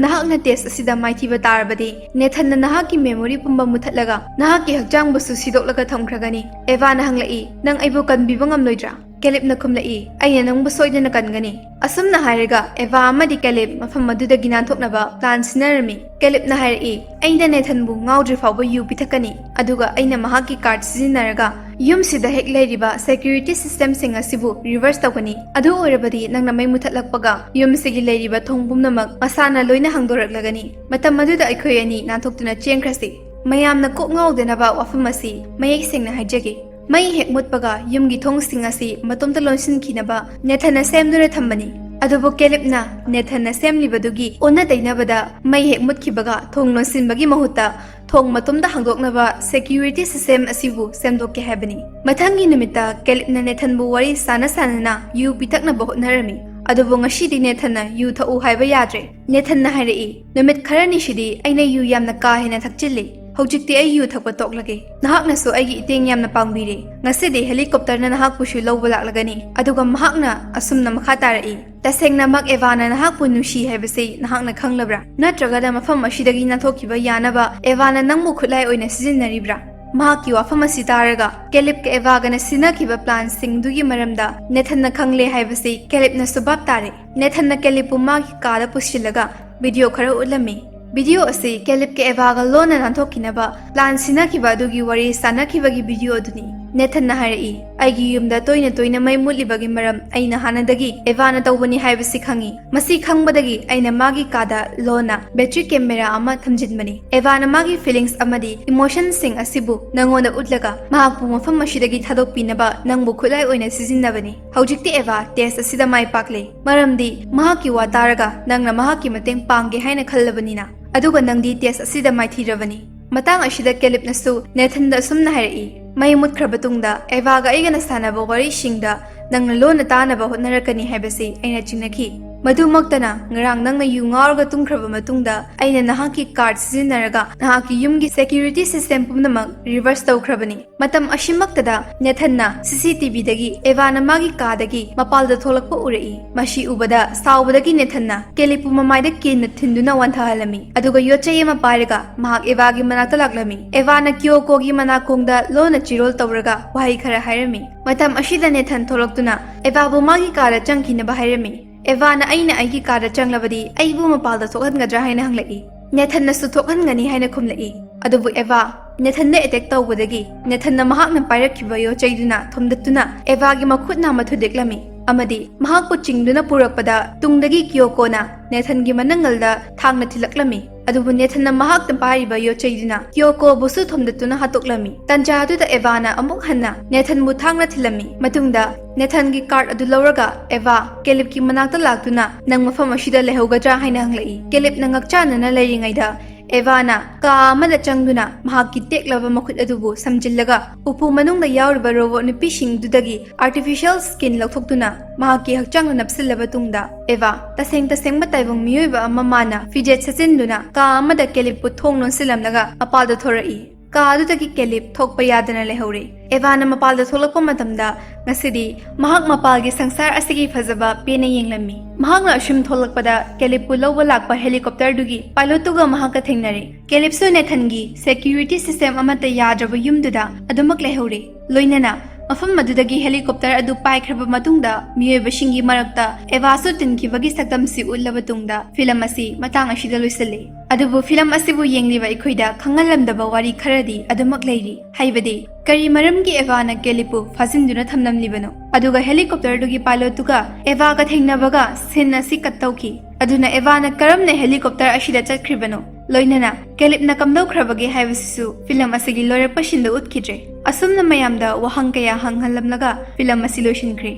ꯅꯍꯥꯛꯅ ꯇꯦꯁ ꯑꯁꯤꯗ ꯃꯥꯏꯊꯤꯕ ꯇꯥꯔꯕꯗꯤ, ꯅꯦꯊꯟꯅ ꯅꯍꯥꯛꯀꯤ ꯃꯦꯃꯣꯔꯤ ꯄꯨꯝꯕ ꯃꯨꯊꯠꯂꯒ ꯅꯍꯥꯛꯀꯤ ꯍꯛꯆꯥꯡꯕꯨꯁꯨ ꯁꯤꯗꯣꯛꯂꯒ ꯊꯝꯈ꯭ꯔꯒꯅꯤ꯫" ꯑꯦꯚꯥꯅ ꯍꯪꯂꯛꯏ, "ꯅꯪ ꯑꯩꯕꯨ ꯀꯟꯕꯤꯕ ꯉꯝꯂꯣꯏꯗ꯭ꯔꯥ?" ꯀꯦꯂꯤꯞꯅ ꯈꯨꯝꯂꯛꯏ, "ꯑꯩꯅ ꯅꯪꯕꯨ ꯁꯣꯏꯗꯅ ꯀꯟꯒꯅꯤ꯫" ꯑꯁꯨꯝꯅ ꯍꯥꯏꯔꯒ ꯑꯦꯚꯥ ꯑꯃꯗꯤ ꯀꯦꯂꯤꯞ ꯃꯐꯝ ꯑꯗꯨꯗꯒꯤ ꯅꯥꯟꯊꯣꯛꯅꯕ ꯄ꯭ꯂꯥꯟ ꯁꯤꯟꯅꯔꯝꯃꯤ꯫ ꯀꯦꯂꯤꯞꯅ ꯍꯥꯏꯔꯛꯏ, "ꯑꯩꯅ ꯅꯦꯊꯟꯕꯨ ꯉꯥꯎꯗ꯭ꯔꯤ ꯐꯥꯎꯕ ꯌꯨ ꯄꯤꯊꯛꯀꯅꯤ, ꯑꯗꯨꯒ ꯑꯩꯅ ꯃꯍꯥꯛꯀꯤ ꯀꯥꯔꯗ ꯁꯤꯖꯤꯟꯅꯔꯒ ꯌꯨꯝꯁꯤꯗ ꯍꯦꯛ ꯂꯩꯔꯤꯕ ꯁꯦꯀ꯭ꯌꯨꯔꯤꯇꯤ ꯁꯤꯁꯇꯦꯝꯁꯤꯡ ꯑꯁꯤꯕꯨ ꯔꯤꯚꯔꯁ ꯇꯧꯒꯅꯤ꯫ ꯑꯗꯨ ꯑꯣꯏꯔꯕꯗꯤ ꯅꯪꯅ ꯃꯩ ꯃꯨꯊꯠꯂꯛꯄꯒ ꯌꯨꯝꯁꯤꯒꯤ ꯂꯩꯔꯤꯕ ꯊꯣꯡ ꯄꯨꯝꯅꯃꯛ ꯃꯁꯥꯅ ꯂꯣꯏꯅ ꯍꯥꯡꯗꯣꯔꯛꯂꯒꯅꯤ꯫ ꯃꯇꯝ ꯑꯗꯨꯗ ꯑꯩꯈꯣꯏ ꯑꯅꯤ ꯅꯥꯟꯊꯣꯛꯇꯨꯅ ꯆꯦꯟꯈ꯭ꯔꯁꯤ꯫" ꯃꯌꯥꯝꯅ ꯀꯣꯛ ꯉꯥꯎꯗꯅꯕ ꯋꯥꯐꯝ ꯑꯁꯤ ꯃꯌꯦꯛ ꯁꯦꯡꯅ ꯍꯥꯏꯖꯒꯦ꯫ ꯃꯩ ꯍꯦꯛ ꯃꯨꯠꯄꯒ ꯌꯨꯝꯒꯤ ꯊꯣꯡꯁꯤꯡ ꯑꯁꯤ ꯃꯇꯣꯝꯇ ꯂꯣꯟꯁꯤꯟꯈꯤꯅꯕ ꯅꯦꯊꯟꯅ ꯁꯦꯝꯗꯨꯅ ꯊꯝꯕꯅꯤ꯫ ꯑꯗꯨꯕꯨ ꯀꯦꯂꯤꯞꯅ ꯅꯦꯊꯟꯅ ꯁꯦꯝꯂꯤꯕꯗꯨꯒꯤ ꯑꯣꯟꯅ ꯇꯩꯅꯕꯗ ꯃꯩ ꯍꯦꯛ ꯃꯨꯠꯈꯤꯕꯒ ꯊꯣꯡ ꯂꯣꯟꯁꯤꯟꯕꯒꯤ ꯃꯍꯨꯠꯇ ꯊꯣꯡ ꯃꯇꯣꯝꯇ ꯍꯥꯡꯗꯣꯛꯅꯕ ꯁꯦꯀ꯭ꯌꯨꯔꯤꯇꯤ ꯁꯤꯁꯇꯦꯝ ꯑꯁꯤꯕꯨ ꯁꯦꯝꯗꯣꯛꯀꯦ ꯍꯥꯏꯕꯅꯤ꯫ ꯃꯊꯪꯒꯤ ꯅꯨꯃꯤꯠꯇ ꯀꯦꯂꯤꯞꯅ ꯅꯦꯊꯟꯕꯨ ꯋꯥꯔꯤ ꯁꯥꯟꯅ ꯁꯥꯟꯅꯅ ꯌꯨ ꯄꯤꯊꯛꯅꯕ ꯍꯣꯠꯅꯔꯝꯃꯤ꯫ ꯑꯗꯨꯕꯨ ꯉꯁꯤꯗꯤ ꯅꯦꯊꯟꯅ ꯌꯨ ꯊꯛꯎ ꯍꯥꯏꯕ ꯌꯥꯗ꯭ꯔꯦ꯫ ꯅꯦꯊꯟꯅ ꯍꯥꯏꯔꯛꯏ, "ꯅꯨꯃꯤꯠ ꯈꯔꯅꯤꯁꯤꯗꯤ ꯑꯩꯅ ꯌꯨ ꯌꯥꯝꯅ ꯀꯥ ꯍꯦꯟꯅ ꯊꯛꯆꯤꯜꯂꯤ꯫ ꯍꯧꯖꯤꯛꯇꯤ ꯑꯩ ꯌꯨ ꯊꯛꯄ ꯇꯣꯛꯂꯒꯦ꯫ ꯅꯍꯥꯛꯅꯁꯨ ꯑꯩꯒꯤ ꯏꯇꯦꯡ ꯌꯥꯝꯅ ꯄꯥꯡꯕꯤꯔꯦ꯫ ꯉꯁꯤꯗꯤ ꯍꯦꯂꯤꯀꯣꯞꯇꯔꯅ ꯅꯍꯥꯛꯄꯨꯁꯨ ꯂꯧꯕ ꯂꯥꯛꯂꯒꯅꯤ꯫" ꯑꯗꯨꯒ ꯃꯍꯥꯛꯅ ꯑꯁꯨꯝꯅ ꯃꯈꯥ ꯇꯥꯔꯛꯏ, "ꯇꯁꯦꯡꯅꯃꯛ ꯑꯦꯚꯥꯅ ꯅꯍꯥꯛꯄꯨ ꯅꯨꯡꯁꯤ ꯍꯥꯏꯕꯁꯤ ꯅꯍꯥꯛꯅ ꯈꯪꯂꯕ꯭ꯔꯥ? ꯅꯠꯇ꯭ꯔꯒꯅ ꯃꯐꯝ ꯑꯁꯤꯗꯒꯤ ꯅꯥꯟꯊꯣꯛꯈꯤꯕ ꯌꯥꯅꯕ ꯑꯦꯚꯥꯅ ꯅꯪꯕꯨ ꯈꯨꯠꯂꯥꯏ ꯑꯣꯏꯅ ꯁꯤꯖꯤꯟꯅꯔꯤꯕ꯭ꯔꯥ?" ꯃꯍꯥꯛꯀꯤ ꯋꯥꯐꯝ ꯑꯁꯤ ꯇꯥꯔꯒ ꯀꯦꯂꯤꯞꯀ ꯑꯦꯚꯥꯒꯅ ꯁꯤꯟꯅꯈꯤꯕ ꯄ꯭ꯂꯥꯟꯁꯤꯡꯗꯨꯒꯤ ꯃꯔꯝꯗ ꯅꯦꯊꯟꯅ ꯈꯪꯂꯦ ꯍꯥꯏꯕꯁꯤ ꯀꯦꯂꯤꯞꯅꯁꯨ ꯚꯥꯞ ꯇꯥꯔꯦ꯫ ꯅꯦꯊꯟꯅ ꯀꯦꯂꯤꯞꯄꯨ ꯃꯥꯒꯤ ꯀꯥꯗ ꯄꯨꯁꯤꯜꯂꯒ ꯚꯤꯗꯤꯑꯣ ꯈꯔ ꯎꯠꯂꯝꯃꯤ꯫ ꯚꯤꯗꯤꯑꯣ ꯑꯁꯤ ꯀꯦꯂꯤꯞꯀ ꯑꯦꯚꯥꯒ ꯂꯣꯟꯅ ꯅꯥꯟꯊꯣꯛꯈꯤꯅꯕ ꯄ꯭ꯂꯥꯟ ꯁꯤꯟꯅꯈꯤꯕ ꯑꯗꯨꯒꯤ ꯋꯥꯔꯤ ꯁꯥꯟꯅꯈꯤꯕꯒꯤ ꯚꯤꯗꯤꯑꯣ ꯑꯗꯨꯅꯤ꯫ ꯅꯦꯊꯟꯅ ꯍꯥꯏꯔꯛꯏ, "ꯑꯩꯒꯤ ꯌꯨꯝꯗ ꯇꯣꯏꯅ ꯇꯣꯏꯅ ꯃꯩ ꯃꯨꯠꯂꯤꯕꯒꯤ ꯃꯔꯝ ꯑꯩꯅ ꯍꯥꯟꯅꯗꯒꯤ ꯑꯦꯚꯥꯅ ꯇꯧꯕꯅꯤ ꯍꯥꯏꯕꯁꯤ ꯈꯪꯏ꯫ ꯃꯁꯤ ꯈꯪꯕꯗꯒꯤ ꯑꯩꯅ ꯃꯥꯒꯤ ꯀꯥꯗ ꯂꯣꯟꯅ ꯕꯦꯇ꯭ꯔꯤ ꯀꯦꯃꯦꯔꯥ ꯑꯃ ꯊꯝꯖꯤꯟꯕꯅꯤ꯫ ꯑꯦꯚꯥꯅ ꯃꯥꯒꯤ ꯐꯤꯂꯤꯡꯁ ꯑꯃꯗꯤ ꯏꯃꯣꯁꯟꯁꯤꯡ ꯑꯁꯤꯕꯨ ꯅꯉꯣꯟꯗ ꯎꯠꯂꯒ ꯃꯍꯥꯛꯄꯨ ꯃꯐꯝ ꯑꯁꯤꯗꯒꯤ ꯊꯥꯗꯣꯛꯄꯤꯅꯕ ꯅꯪꯕꯨ ꯈꯨꯠꯂꯥꯏ ꯑꯣꯏꯅ ꯁꯤꯖꯤꯟꯅꯕꯅꯤ꯫ ꯍꯧꯖꯤꯛꯇꯤ ꯑꯦꯚꯥ ꯇꯦꯁ ꯑꯁꯤꯗ ꯃꯥꯏ ꯄꯥꯛꯂꯦ, ꯃꯔꯝꯗꯤ ꯃꯍꯥꯛꯀꯤ ꯋꯥ ꯇꯥꯔꯒ ꯅꯪꯅ ꯃꯍꯥꯛꯀꯤ ꯃꯇꯦꯡ ꯄꯥꯡꯒꯦ ꯍꯥꯏꯅ ꯈꯜꯂꯕꯅꯤꯅ꯫ ꯑꯗꯨꯒ ꯅꯪꯗꯤ ꯇꯦꯁ ꯑꯁꯤꯗ ꯃꯥꯏꯊꯤꯔꯕꯅꯤ꯫" ꯃꯇꯥꯡ ꯑꯁꯤꯗ ꯀꯦꯂꯤꯞꯅꯁꯨ ꯅꯦꯊꯟꯗ ꯑꯁꯨꯝꯅ ꯍꯥꯏꯔꯛꯏ, "ꯃꯩ ꯃꯨꯠꯈ꯭ꯔꯕ ꯇꯨꯡꯗ ꯑꯦꯚꯥꯒ ꯑꯩꯒꯅ ꯁꯥꯟꯅꯕ ꯋꯥꯔꯤꯁꯤꯡꯗ ꯅꯪꯅ ꯂꯣꯟꯅ ꯇꯥꯅꯕ ꯍꯣꯠꯅꯔꯛꯀꯅꯤ ꯍꯥꯏꯕꯁꯤ ꯑꯩꯅ ꯆꯤꯡꯅꯈꯤ꯫ ꯃꯗꯨꯃꯛꯇꯅ ꯉꯔꯥꯡ ꯅꯪꯅ ꯌꯨ ꯉꯥꯎꯔꯒ ꯇꯨꯝꯈ꯭ꯔꯕ ꯃꯇꯨꯡꯗ ꯑꯩꯅ ꯅꯍꯥꯛꯀꯤ ꯀꯥꯔꯗ ꯁꯤꯖꯤꯟꯅꯔꯒ ꯅꯍꯥꯛꯀꯤ ꯌꯨꯝꯒꯤ ꯁꯦꯀ꯭ꯌꯨꯔꯤꯇꯤ ꯁꯤꯁꯇꯦꯝ ꯄꯨꯝꯅꯃꯛ ꯔꯤꯚꯔꯁ ꯇꯧꯈ꯭ꯔꯕꯅꯤ꯫" ꯃꯇꯝ ꯑꯁꯤꯃꯛꯇꯗ ꯅꯦꯊꯟꯅ ꯁꯤ ꯁꯤ ꯇꯤ ꯚꯤꯗꯒꯤ ꯑꯦꯚꯥꯅ ꯃꯥꯒꯤ ꯀꯥꯗꯒꯤ ꯃꯄꯥꯜꯗ ꯊꯣꯛꯂꯛꯄ ꯎꯔꯛꯏ꯫ ꯃꯁꯤ ꯎꯕꯗ ꯁꯥꯎꯕꯗꯒꯤ ꯅꯦꯊꯟꯅ ꯀꯦꯂꯤꯞꯄꯨ ꯃꯃꯥꯏꯗ ꯀꯦꯟꯅ ꯊꯤꯟꯗꯨꯅ ꯋꯥꯟꯊꯍꯜꯂꯝꯃꯤ, ꯑꯗꯨꯒ ꯌꯣꯠꯆꯩ ꯑꯃ ꯄꯥꯏꯔꯒ ꯃꯍꯥꯛ ꯑꯦꯚꯥꯒꯤ ꯃꯅꯥꯛꯇ ꯂꯥꯛꯂꯝꯃꯤ꯫ ꯑꯦꯚꯥꯅ ꯀꯤꯌꯣꯀꯣꯒꯤ ꯃꯅꯥꯀꯣꯡꯗ ꯂꯣꯟꯅ ꯆꯤꯔꯣꯜ ꯇꯧꯔꯒ ꯋꯥꯍꯩ ꯈꯔ ꯍꯥꯏꯔꯝꯃꯤ꯫ ꯃꯇꯝ ꯑꯁꯤꯗ ꯅꯦꯊꯟ ꯊꯣꯛꯂꯛꯇꯨꯅ ꯑꯦꯚꯥꯕꯨ ꯃꯥꯒꯤ ꯀꯥꯗ ꯆꯪꯈꯤꯅꯕ ꯍꯥꯏꯔꯝꯃꯤ꯫ ꯑꯦꯚꯥꯅ "ꯑꯩꯅ ꯑꯩꯒꯤ ꯀꯥꯗ ꯆꯪꯂꯕꯗꯤ ꯑꯩꯕꯨ ꯃꯄꯥꯜꯗ ꯊꯣꯛꯍꯟꯒꯗ꯭ꯔꯥ?" ꯍꯥꯏꯅ ꯍꯪꯂꯛꯏ꯫ ꯅꯦꯊꯟꯅꯁꯨ ꯊꯣꯛꯍꯟꯒꯅꯤ ꯍꯥꯏꯅ ꯈꯨꯝꯂꯛꯏ꯫ ꯑꯗꯨꯕꯨ ꯑꯦꯚꯥ ꯅꯦꯊꯟꯗ ꯑꯦꯇꯦꯛ ꯇꯧꯕꯗꯒꯤ ꯅꯦꯊꯟꯅ ꯃꯍꯥꯛꯅ ꯄꯥꯏꯔꯛꯈꯤꯕ ꯌꯣꯠꯆꯩꯗꯨꯅ ꯊꯣꯝꯗꯠꯇꯨꯅ ꯑꯦꯚꯥꯒꯤ ꯃꯈꯨꯠ ꯅꯥꯝꯃ ꯊꯨꯗꯦꯛꯂꯝꯃꯤ ꯑꯃꯗꯤ ꯃꯍꯥꯛꯄꯨ ꯆꯤꯡꯗꯨꯅ ꯄꯨꯔꯛꯄꯗ ꯇꯨꯡꯗꯒꯤ ꯀꯤꯌꯣꯀꯣꯅ ꯅꯦꯊꯟꯒꯤ ꯃꯅꯪꯒꯜꯗ ꯊꯥꯡꯅ ꯊꯤꯜꯂꯛꯂꯝꯃꯤ꯫ ꯑꯗꯨꯕꯨ ꯅꯦꯊꯟꯅ ꯃꯍꯥꯛꯅ ꯄꯥꯏꯔꯤꯕ ꯌꯣꯠꯆꯩꯗꯨꯅ ꯀꯤꯌꯣꯀꯣꯕꯨꯁꯨ ꯊꯣꯝꯗꯠꯇꯨꯅ ꯍꯥꯠꯇꯣꯛꯂꯝꯃꯤ꯫ ꯇꯟꯖꯥ ꯑꯗꯨꯗ ꯑꯦꯚꯥꯅ ꯑꯃꯨꯛ ꯍꯟꯅ ꯅꯦꯊꯟꯕꯨ ꯊꯥꯡꯅ ꯊꯤꯜꯂꯝꯃꯤ꯫ ꯃꯇꯨꯡꯗ ꯅꯦꯊꯟꯒꯤ ꯀꯥꯔꯗ ꯑꯗꯨ ꯂꯧꯔꯒ ꯑꯦꯚꯥ ꯀꯦꯂꯤꯞꯀꯤ ꯃꯅꯥꯛꯇ ꯂꯥꯛꯇꯨꯅ "ꯅꯪ ꯃꯐꯝ ꯑꯁꯤꯗ ꯂꯩꯍꯧꯒꯗ꯭ꯔꯥ?" ꯍꯥꯏꯅ ꯍꯪꯂꯛꯏ꯫ ꯀꯦꯂꯤꯞꯅ ꯉꯛꯆꯥꯟꯅꯅ ꯂꯩꯔꯤꯉꯩꯗ ꯑꯦꯚꯥꯅ ꯀꯥ ꯑꯃꯗ ꯆꯪꯗꯨꯅ ꯃꯍꯥꯛꯀꯤ ꯇꯦꯛꯂꯕ ꯃꯈꯨꯠ ꯑꯗꯨꯕꯨ ꯁꯝꯖꯤꯜꯂꯒ ꯎꯄꯨ ꯃꯅꯨꯡꯗ ꯌꯥꯎꯔꯤꯕ ꯔꯣꯕꯣꯠ ꯅꯨꯄꯤꯁꯤꯡꯗꯨꯗꯒꯤ ꯑꯥꯔꯇꯤꯐꯤꯁꯤꯌꯦꯜ ꯁ꯭ꯀꯤꯟ ꯂꯧꯊꯣꯛꯇꯨꯅ ꯃꯍꯥꯛꯀꯤ ꯍꯛꯆꯥꯡꯗ ꯅꯞꯁꯤꯜꯂꯕ ꯇꯨꯡꯗ ꯑꯦꯚꯥ ꯇꯁꯦꯡ ꯇꯁꯦꯡꯕ ꯇꯥꯏꯕꯪ ꯃꯤꯑꯣꯏꯕ ꯑꯃ ꯃꯥꯅ ꯐꯤꯖꯦꯠ ꯁꯦꯠꯆꯤꯟꯗꯨꯅ ꯀꯥ ꯑꯃꯗ ꯀꯦꯂꯤꯞꯄꯨ ꯊꯣꯡ ꯂꯣꯟꯁꯤꯜꯂꯝꯂꯒ ꯃꯄꯥꯜꯗ ꯊꯣꯔꯛꯏ꯫ ꯀꯥ ꯑꯗꯨꯗꯒꯤ ꯀꯦꯂꯤꯞ ꯊꯣꯛꯄ ꯌꯥꯗꯅ ꯂꯩꯍꯧꯔꯦ꯫ ꯑꯦꯚꯥꯅ ꯃꯄꯥꯜꯗ ꯊꯣꯛꯂꯛꯄ ꯃꯇꯝꯗ ꯉꯁꯤꯗꯤ ꯃꯍꯥꯛ ꯃꯄꯥꯜꯒꯤ ꯁꯪꯁꯥꯔ ꯑꯁꯤꯒꯤ ꯐꯖꯕ ꯄꯦꯟꯅ ꯌꯦꯡꯂꯝꯃꯤ꯫ ꯃꯍꯥꯛꯅ ꯑꯁꯨꯝ ꯊꯣꯛꯂꯛꯄꯗ ꯀꯦꯂꯤꯞꯄꯨ ꯂꯧꯕ ꯂꯥꯛꯄ ꯍꯦꯂꯤꯀꯣꯞꯇꯔꯗꯨꯒꯤ ꯄꯥꯏꯂꯣꯠꯇꯨꯒ ꯃꯍꯥꯛꯀ ꯊꯦꯡꯅꯔꯦ꯫ ꯀꯦꯂꯤꯞꯁꯨ ꯅꯦꯊꯟꯒꯤ ꯁꯦꯀ꯭ꯌꯨꯔꯤꯇꯤ ꯁꯤꯁꯇꯦꯝ ꯑꯃꯠꯇ ꯌꯥꯗ꯭ꯔꯕ ꯌꯨꯝꯗꯨꯗ ꯑꯗꯨꯃꯛ ꯂꯩꯍꯧꯔꯦ꯫ ꯂꯣꯏꯅꯅ ꯃꯐꯝ ꯑꯗꯨꯗꯒꯤ ꯍꯦꯂꯤꯀꯣꯞꯇꯔ ꯑꯗꯨ ꯄꯥꯏꯈ꯭ꯔꯕ ꯃꯇꯨꯡꯗ ꯃꯤꯑꯣꯏꯕꯁꯤꯡꯒꯤ ꯃꯔꯛꯇ ꯑꯦꯚꯥꯁꯨ ꯇꯤꯟꯈꯤꯕꯒꯤ ꯁꯛꯇꯝꯁꯤ ꯎꯠꯂꯕ ꯇꯨꯡꯗ ꯐꯤꯂꯝ ꯑꯁꯤ ꯃꯇꯥꯡ ꯑꯁꯤꯗ ꯂꯣꯏꯁꯤꯜꯂꯤ꯫ ꯑꯗꯨꯕꯨ ꯐꯤꯂꯝ ꯑꯁꯤꯕꯨ ꯌꯦꯡꯂꯤꯕ ꯑꯩꯈꯣꯏꯗ ꯈꯪꯍꯜꯂꯝꯗꯕ ꯋꯥꯔꯤ ꯈꯔꯗꯤ ꯑꯗꯨꯃꯛ ꯂꯩꯔꯤ꯫ ꯍꯥꯏꯕꯗꯤ ꯀꯔꯤ ꯃꯔꯝꯒꯤ ꯑꯦꯚꯥꯅ ꯀꯦꯂꯤꯞꯄꯨ ꯐꯥꯖꯤꯟꯗꯨꯅ ꯊꯝꯂꯝꯂꯤꯕꯅꯣ? ꯑꯗꯨꯒ ꯍꯦꯂꯤꯀꯣꯞꯇꯔꯗꯨꯒꯤ ꯄꯥꯏꯂꯣꯠꯇꯨꯒ ꯑꯦꯚꯥꯒ ꯊꯦꯡꯅꯕꯒ ꯁꯤꯟ ꯑꯁꯤ ꯀꯠ ꯇꯧꯈꯤ꯫ ꯑꯗꯨꯅ ꯑꯦꯚꯥꯅ ꯀꯔꯝꯅ ꯍꯦꯂꯤꯀꯣꯞꯇꯔ ꯑꯁꯤꯗ ꯆꯠꯈ꯭ꯔꯤꯕꯅꯣ? ꯂꯣꯏꯅꯅ ꯀꯦꯂꯤꯞꯅ ꯀꯝꯗꯧꯈ꯭ꯔꯕꯒꯦ ꯍꯥꯏꯕꯁꯤꯁꯨ ꯐꯤꯂꯝ ꯑꯁꯤꯒꯤ ꯂꯣꯏꯔꯛꯄ ꯁꯤꯟꯗ ꯎꯠꯈꯤꯗ꯭ꯔꯦ꯫ ꯑꯁꯨꯝꯅ ꯃꯌꯥꯝꯗ ꯋꯥꯍꯪ ꯀꯌꯥ ꯍꯪꯍꯜꯂꯝꯂꯒ ꯐꯤꯂꯝ ꯑꯁꯤ ꯂꯣꯏꯁꯤꯟꯈ꯭ꯔꯦ꯫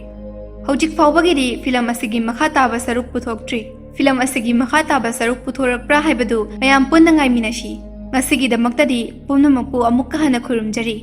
ꯍꯧꯖꯤꯛ ꯐꯥꯎꯕꯒꯤꯗꯤ ꯐꯤꯂꯝ ꯑꯁꯤꯒꯤ ꯃꯈꯥ ꯇꯥꯕ ꯁꯔꯨꯛ ꯄꯨꯊꯣꯛꯇ꯭ꯔꯤ꯫ ꯐꯤꯂꯝ ꯑꯁꯤꯒꯤ ꯃꯈꯥ ꯇꯥꯕ ꯁꯔꯨꯛ ꯄꯨꯊꯣꯔꯛꯄ꯭ꯔꯥ ꯍꯥꯏꯕꯗꯨ ꯃꯌꯥꯝ ꯄꯨꯟꯅ ꯉꯥꯏꯃꯤꯟꯅꯁꯤ꯫ ꯉꯁꯤꯒꯤꯗꯃꯛꯇꯗꯤ ꯄꯨꯝꯅꯃꯛꯄꯨ ꯑꯃꯨꯛꯀ ꯍꯟꯅ ꯈꯨꯔꯨꯝꯖꯔꯤ꯫